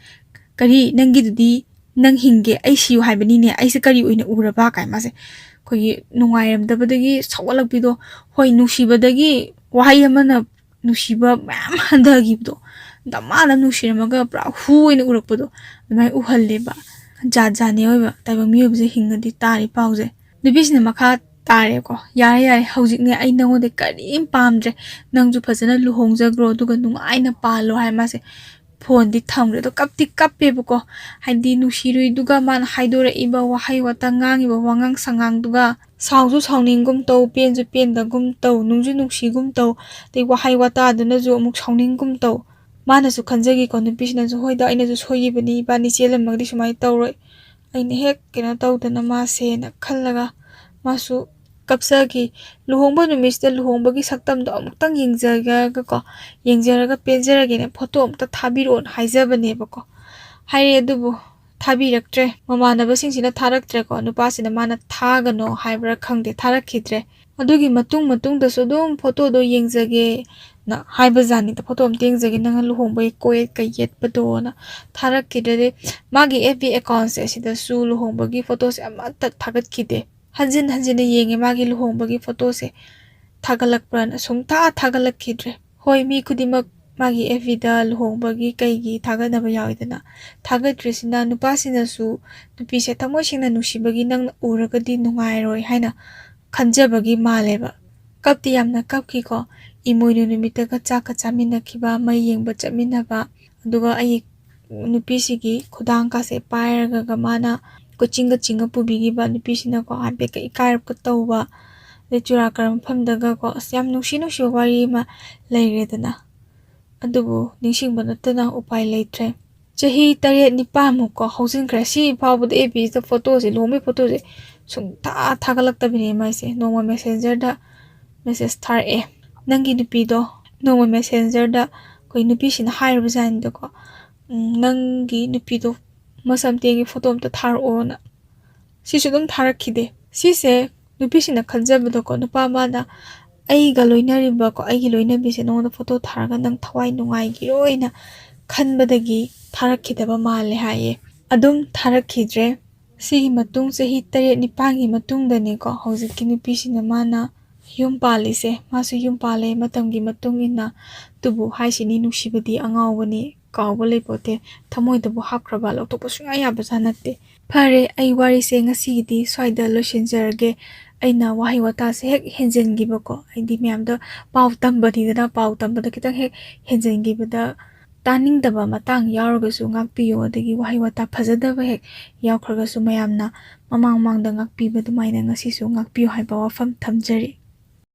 "ꯀꯔꯤ, ꯅꯪꯒꯤꯗꯨꯗꯤ ꯅꯪ ꯍꯤꯡꯒꯦ, ꯑꯩ ꯁꯤꯌꯨ ꯍꯥꯏꯕꯅꯤꯅꯦ, ꯑꯩꯁꯦ ꯀꯔꯤ ꯑꯣꯏꯅ ꯎꯔꯕ?" ꯀꯥꯏ ꯃꯥꯁꯦ ꯑꯩꯈꯣꯏꯒꯤ ꯅꯨꯡꯉꯥꯏꯔꯝꯗꯕꯗꯒꯤ ꯁꯥꯎꯒꯠꯂꯛꯄꯤꯗꯣ꯫ ꯍꯣꯏ, ꯅꯨꯡꯁꯤꯕꯗꯒꯤ ꯋꯥꯍꯩ ꯑꯃꯅ ꯅꯨꯡꯁꯤꯕ ꯃꯌꯥꯝ ꯍꯟꯊꯈꯤꯕꯗꯣ, ꯗꯃꯥꯗ ꯅꯨꯡꯁꯤꯔꯝꯃꯒ ꯄꯨꯔꯥ ꯍꯨ ꯑꯣꯏꯅ ꯎꯔꯛꯄꯗꯣ, ꯑꯗꯨꯃꯥꯏꯅ ꯎꯍꯜꯂꯦꯕ꯫ ꯖꯥꯠ ꯖꯥꯠꯅꯦ ꯑꯣꯏꯕ ꯇꯥꯏꯕꯪ ꯃꯤꯑꯣꯏꯕꯁꯦ ꯍꯤꯡꯉꯗꯤ ꯇꯥꯔꯤ ꯄꯥꯎꯁꯦ꯫ ꯅꯨꯄꯤꯁꯤꯅ ꯃꯈꯥ ꯇꯥꯔꯦꯀꯣ, "ꯌꯥꯔꯦ ꯌꯥꯔꯦ, ꯍꯧꯖꯤꯛꯅꯦ ꯑꯩ ꯅꯉꯣꯟꯗ ꯀꯔꯤꯝ ꯄꯥꯝꯗ꯭ꯔꯦ, ꯅꯪꯁꯨ ꯐꯖꯅ ꯂꯨꯍꯣꯡꯖꯈ꯭ꯔꯣ ꯑꯗꯨꯒ ꯅꯨꯡꯉꯥꯏꯅ ꯄꯥꯜꯂꯣ" ꯍꯥꯏ ꯃꯥꯁꯦ꯫ ꯐꯣꯟꯗꯤ ꯊꯝꯈ꯭ꯔꯦ꯫ ꯑꯗꯣ ꯀꯞꯇꯤ ꯀꯞꯄꯦꯕꯀꯣ, ꯍꯥꯏꯗꯤ ꯅꯨꯡꯁꯤꯔꯨꯏꯗꯨꯒ ꯃꯥꯅ ꯍꯥꯏꯗꯣꯔꯛꯏꯕ ꯋꯥꯍꯩ ꯋꯥꯇꯥ, ꯉꯥꯡꯉꯤꯕ ꯋꯥꯉꯥꯡ ꯁꯉꯥꯡꯗꯨꯒ꯫ ꯁꯥꯎꯁꯨ ꯁꯥꯎꯅꯤꯡꯒꯨꯝ ꯇꯧ, ꯄꯦꯟꯁꯨ ꯄꯦꯟꯗꯒꯨꯝ ꯇꯧ, ꯅꯨꯡꯁꯨ ꯅꯨꯡꯁꯤꯒꯨꯝ ꯇꯧ, ꯑꯗꯩ ꯋꯥꯍꯩ ꯋꯥꯇꯥꯗꯨꯅꯁꯨ ꯑꯃꯨꯛ ꯁꯥꯎꯅꯤꯡꯒꯨꯝ ꯇꯧ꯫ ꯃꯥꯅꯁꯨ ꯈꯟꯖꯈꯤꯀꯣ, ꯅꯨꯄꯤꯁꯤꯅꯁꯨ, "ꯍꯣꯏꯗ, ꯑꯩꯅꯁꯨ ꯁꯣꯏꯈꯤꯕꯅꯤ, ꯏꯕꯥꯅꯤ ꯆꯦꯜꯂꯝꯃꯒꯗꯤ ꯁꯨꯃꯥꯏꯅ ꯇꯧꯔꯣꯏ, ꯑꯩꯅ ꯍꯦꯛ ꯀꯩꯅꯣ ꯇꯧꯗꯅ ꯃꯥꯁꯦꯅ" ꯈꯜꯂꯒ ꯃꯥꯁꯨ ꯀꯞꯆꯈꯤ꯫ ꯂꯨꯍꯣꯡꯕ ꯅꯨꯃꯤꯠꯁꯤꯗ ꯂꯨꯍꯣꯡꯕꯒꯤ ꯁꯛꯇꯝꯗꯣ ꯑꯃꯨꯛꯇꯪ ꯌꯦꯡꯖꯔꯒꯀꯣ, ꯌꯦꯡꯖꯔꯒ ꯄꯦꯟꯖꯔꯒꯦꯅ ꯐꯣꯇꯣ ꯑꯃꯨꯛꯇ ꯊꯥꯕꯤꯔꯛꯑꯣꯅ ꯍꯥꯏꯖꯕꯅꯦꯕꯀꯣ꯫ ꯍꯥꯏꯔꯦ, ꯑꯗꯨꯕꯨ ꯊꯥꯕꯤꯔꯛꯇ꯭ꯔꯦ꯫ ꯃꯃꯥꯟꯅꯕꯁꯤꯡꯁꯤꯅ ꯊꯥꯔꯛꯇ꯭ꯔꯦꯀꯣ, ꯅꯨꯄꯥꯁꯤꯅ ꯃꯥꯅ ꯊꯥꯒꯅꯣ ꯍꯥꯏꯕ꯭ꯔꯥ ꯈꯪꯗꯦ, ꯊꯥꯔꯛꯈꯤꯗ꯭ꯔꯦ꯫ ꯑꯗꯨꯒꯤ ꯃꯇꯨꯡ ꯃꯇꯨꯡꯗꯁꯨ ꯑꯗꯨꯝ ꯐꯣꯇꯣꯗꯣ ꯌꯦꯡꯖꯒꯦꯅ ꯍꯥꯏꯕ ꯖꯥꯠꯅꯤꯗ, "ꯐꯣꯇꯣ ꯑꯝꯇ ꯌꯦꯡꯖꯒꯦ, ꯅꯪꯅ ꯂꯨꯍꯣꯡꯕꯒꯤ ꯀꯣꯛ ꯌꯦꯠ ꯀꯩ ꯌꯦꯠꯄꯗꯣꯅ" ꯊꯥꯔꯛꯈꯤꯗ꯭ꯔꯦ꯫ ꯑꯗꯩ ꯃꯥꯒꯤ ꯑꯦꯐ ꯕꯤ ꯑꯦꯀꯥꯎꯟꯁꯦ ꯁꯤꯗꯁꯨ ꯂꯨꯍꯣꯡꯕꯒꯤ ꯐꯣꯇꯣꯁꯦ ꯑꯃꯠꯇ ꯊꯥꯒꯠꯈꯤꯗꯦ꯫ ꯍꯟꯖꯤꯟ ꯍꯟꯖꯤꯟꯅ ꯌꯦꯡꯉꯦ ꯃꯥꯒꯤ ꯂꯨꯍꯣꯡꯕꯒꯤ ꯐꯣꯇꯣꯁꯦ ꯊꯥꯒꯠꯂꯛꯄ꯭ꯔꯥꯅ, ꯁꯨꯡꯊꯥ ꯊꯥꯒꯠꯂꯛꯈꯤꯗ꯭ꯔꯦ꯫ ꯍꯣꯏ, ꯃꯤ ꯈꯨꯗꯤꯡꯃꯛ ꯃꯥꯒꯤ ꯑꯦꯐ ꯕꯤꯗ ꯂꯨꯍꯣꯡꯕꯒꯤ ꯀꯩꯒꯤ ꯊꯥꯒꯠꯅꯕ ꯌꯥꯎꯋꯤꯗꯅ, ꯊꯥꯒꯠꯇ꯭ꯔꯤꯁꯤꯅ ꯅꯨꯄꯥꯁꯤꯡꯅꯁꯨ ꯅꯨꯄꯤꯁꯦ ꯊꯃꯣꯏ ꯁꯦꯡꯅ ꯅꯨꯡꯁꯤꯕꯒꯤ ꯅꯪꯅ ꯎꯔꯒꯗꯤ ꯅꯨꯡꯉꯥꯏꯔꯣꯏ ꯍꯥꯏꯅ ꯈꯟꯖꯕꯒꯤ ꯃꯥꯜꯂꯦꯕ꯫ ꯀꯞꯇꯤ ꯌꯥꯝꯅ ꯀꯞꯈꯤꯀꯣ꯫ ꯏꯃꯣꯏꯅꯨ ꯅꯨꯃꯤꯠꯇꯒ ꯆꯥꯛꯀ ꯆꯥꯃꯤꯟꯅꯈꯤꯕ, ꯃꯩ ꯌꯦꯡꯕ ꯆꯠꯃꯤꯟꯅꯕ, ꯑꯗꯨꯒ ꯑꯩ ꯅꯨꯄꯤꯁꯤꯒꯤ ꯈꯨꯗꯥꯡꯒꯁꯦ ꯄꯥꯏꯔꯒ ꯃꯥꯅ ꯀꯣꯏꯆꯤꯡꯒ ꯆꯤꯡꯉ ꯄꯨꯕꯤꯈꯤꯕ, ꯅꯨꯄꯤꯁꯤꯅꯀꯣ ꯍꯥꯏꯐꯦꯠꯀ ꯏꯀꯥꯏꯔꯞꯀ ꯇꯧꯕ, ꯑꯗꯩ ꯆꯨꯔꯥꯀꯔꯟ ꯃꯐꯝꯗꯒꯀꯣ, ꯑꯁ, ꯌꯥꯝ ꯅꯨꯡꯁꯤ ꯅꯨꯡꯁꯤꯕ ꯋꯥꯔꯤ ꯑꯃ ꯂꯩꯔꯦꯗꯅ꯫ ꯑꯗꯨꯕꯨ ꯅꯤꯡꯁꯤꯡꯕ ꯅꯠꯇꯅ ꯎꯄꯥꯏ ꯂꯩꯇ꯭ꯔꯦ꯫ ꯆꯍꯤ ꯇꯔꯦꯠ ꯅꯤꯄꯥꯟꯃꯨꯛꯀꯣ ꯍꯧꯖꯤꯟꯈ꯭ꯔꯦ꯫ ꯁꯤ ꯐꯥꯎꯕꯗ ꯑꯦꯐ ꯕꯤꯁꯤꯗ ꯐꯣꯇꯣꯁꯦ, ꯂꯨꯍꯣꯡꯕꯒꯤ ꯐꯣꯇꯣꯁꯦ ꯁꯨꯡꯊꯥ ꯊꯥꯒꯠꯂꯛꯇꯕꯤꯅꯦ ꯃꯥꯏꯁꯦ꯫ ꯅꯣꯡꯃ ꯃꯦꯁꯦꯟꯖꯔꯗ ꯃꯦꯁꯦꯖ ꯊꯥꯔꯛꯑꯦ, ꯅꯪꯒꯤ ꯅꯨꯄꯤꯗꯣ꯫ ꯅꯣꯡꯃ ꯃꯦꯁꯦꯟꯖꯔꯗ ꯑꯩꯈꯣꯏ ꯅꯨꯄꯤꯁꯤꯅ ꯍꯥꯏꯔꯕ ꯖꯥꯠꯅꯤꯗꯀꯣ, "ꯎꯝ, ꯅꯪꯒꯤ ꯅꯨꯄꯤꯗꯣ ꯃꯁꯝ ꯇꯦꯟꯒꯤ ꯐꯣꯇꯣ ꯑꯝꯇ ꯊꯥꯔꯛꯑꯣꯅ"꯫ ꯁꯤꯁꯨ ꯑꯗꯨꯝ ꯊꯥꯔꯛꯈꯤꯗꯦ꯫ ꯁꯤꯁꯦ ꯅꯨꯄꯤꯁꯤꯡꯅ ꯈꯟꯖꯕꯗꯀꯣ, ꯅꯨꯄꯥ ꯑꯃꯅ ꯑꯩꯒ ꯂꯣꯏꯅꯔꯤꯕꯀꯣ, ꯑꯩꯒꯤ ꯂꯣꯏꯅꯕꯤꯁꯦ ꯅꯉꯣꯟꯗ ꯐꯣꯇꯣ ꯊꯥꯔꯒ ꯅꯪ ꯊꯋꯥꯏ ꯅꯨꯡꯉꯥꯏꯈꯤꯔꯣꯏꯅ ꯈꯟꯕꯗꯒꯤ ꯊꯥꯔꯛꯈꯤꯗꯕ ꯃꯥꯜꯂꯦ ꯍꯥꯏꯌꯦ꯫ ꯑꯗꯨꯝ ꯊꯥꯔꯛꯈꯤꯗ꯭ꯔꯦ꯫ ꯁꯤꯒꯤ ꯃꯇꯨꯡ ꯆꯍꯤ ꯇꯔꯦꯠ ꯅꯤꯄꯥꯟꯒꯤ ꯃꯇꯨꯡꯗꯅꯦꯀꯣ, ꯍꯧꯖꯤꯛꯀꯤ ꯅꯨꯄꯤꯁꯤꯅ ꯃꯥꯅ ꯌꯨꯝ ꯄꯥꯜꯂꯤꯁꯦ, ꯃꯥꯁꯨ ꯌꯨꯝ ꯄꯥꯜꯂꯦ꯫ ꯃꯇꯝꯒꯤ ꯃꯇꯨꯡ ꯏꯟꯅ, ꯑꯗꯨꯕꯨ ꯍꯥꯏꯁꯤꯅꯤ, ꯅꯨꯡꯁꯤꯕꯗꯤ ꯑꯉꯥꯎꯕꯅꯤ, ꯀꯥꯎꯕ ꯂꯩꯄꯣꯠꯇꯦ꯫ ꯊꯃꯣꯏꯗꯕꯨ ꯍꯥꯞꯈ꯭ꯔꯕ ꯂꯧꯊꯣꯛꯄ ꯁꯨꯡꯌꯥ ꯌꯥꯕꯖꯥꯠ ꯅꯠꯇꯦ꯫ ꯐꯔꯦ, ꯑꯩ ꯋꯥꯔꯤꯁꯦ ꯉꯁꯤꯒꯤꯗꯤ ꯁ꯭ꯋꯥꯏꯗ ꯂꯣꯏꯁꯤꯟꯖꯔꯒꯦ꯫ ꯑꯩꯅ ꯋꯥꯍꯩ ꯋꯥꯇꯥꯁꯦ ꯍꯦꯛ ꯍꯦꯟꯖꯟꯈꯤꯕꯀꯣ, ꯍꯥꯏꯗꯤ ꯃꯌꯥꯝꯗꯣ ꯄꯥꯎ ꯇꯝꯕꯅꯤꯗꯅ, ꯄꯥꯎ ꯇꯝꯕꯗ ꯈꯤꯇꯪ ꯍꯦꯛ ꯍꯦꯟꯖꯟꯈꯤꯕꯗ, ꯇꯥꯅꯤꯡꯗꯕ ꯃꯇꯥꯡ ꯌꯥꯎꯔꯒꯁꯨ ꯉꯥꯛꯄꯤꯌꯨ, ꯑꯗꯒꯤ ꯋꯥꯍꯩ ꯋꯥꯇꯥ ꯐꯖꯗꯕ ꯍꯦꯛ ꯌꯥꯎꯈ꯭ꯔꯒꯁꯨ ꯃꯌꯥꯝꯅ ꯃꯃꯥꯡ ꯃꯃꯥꯡꯗ ꯉꯥꯛꯄꯤꯕ ꯑꯗꯨꯃꯥꯏꯅ ꯉꯁꯤꯁꯨ ꯉꯥꯛꯄꯤꯌꯨ ꯍꯥꯏꯕ ꯋꯥꯐꯝ ꯊꯝꯖꯔꯤ꯫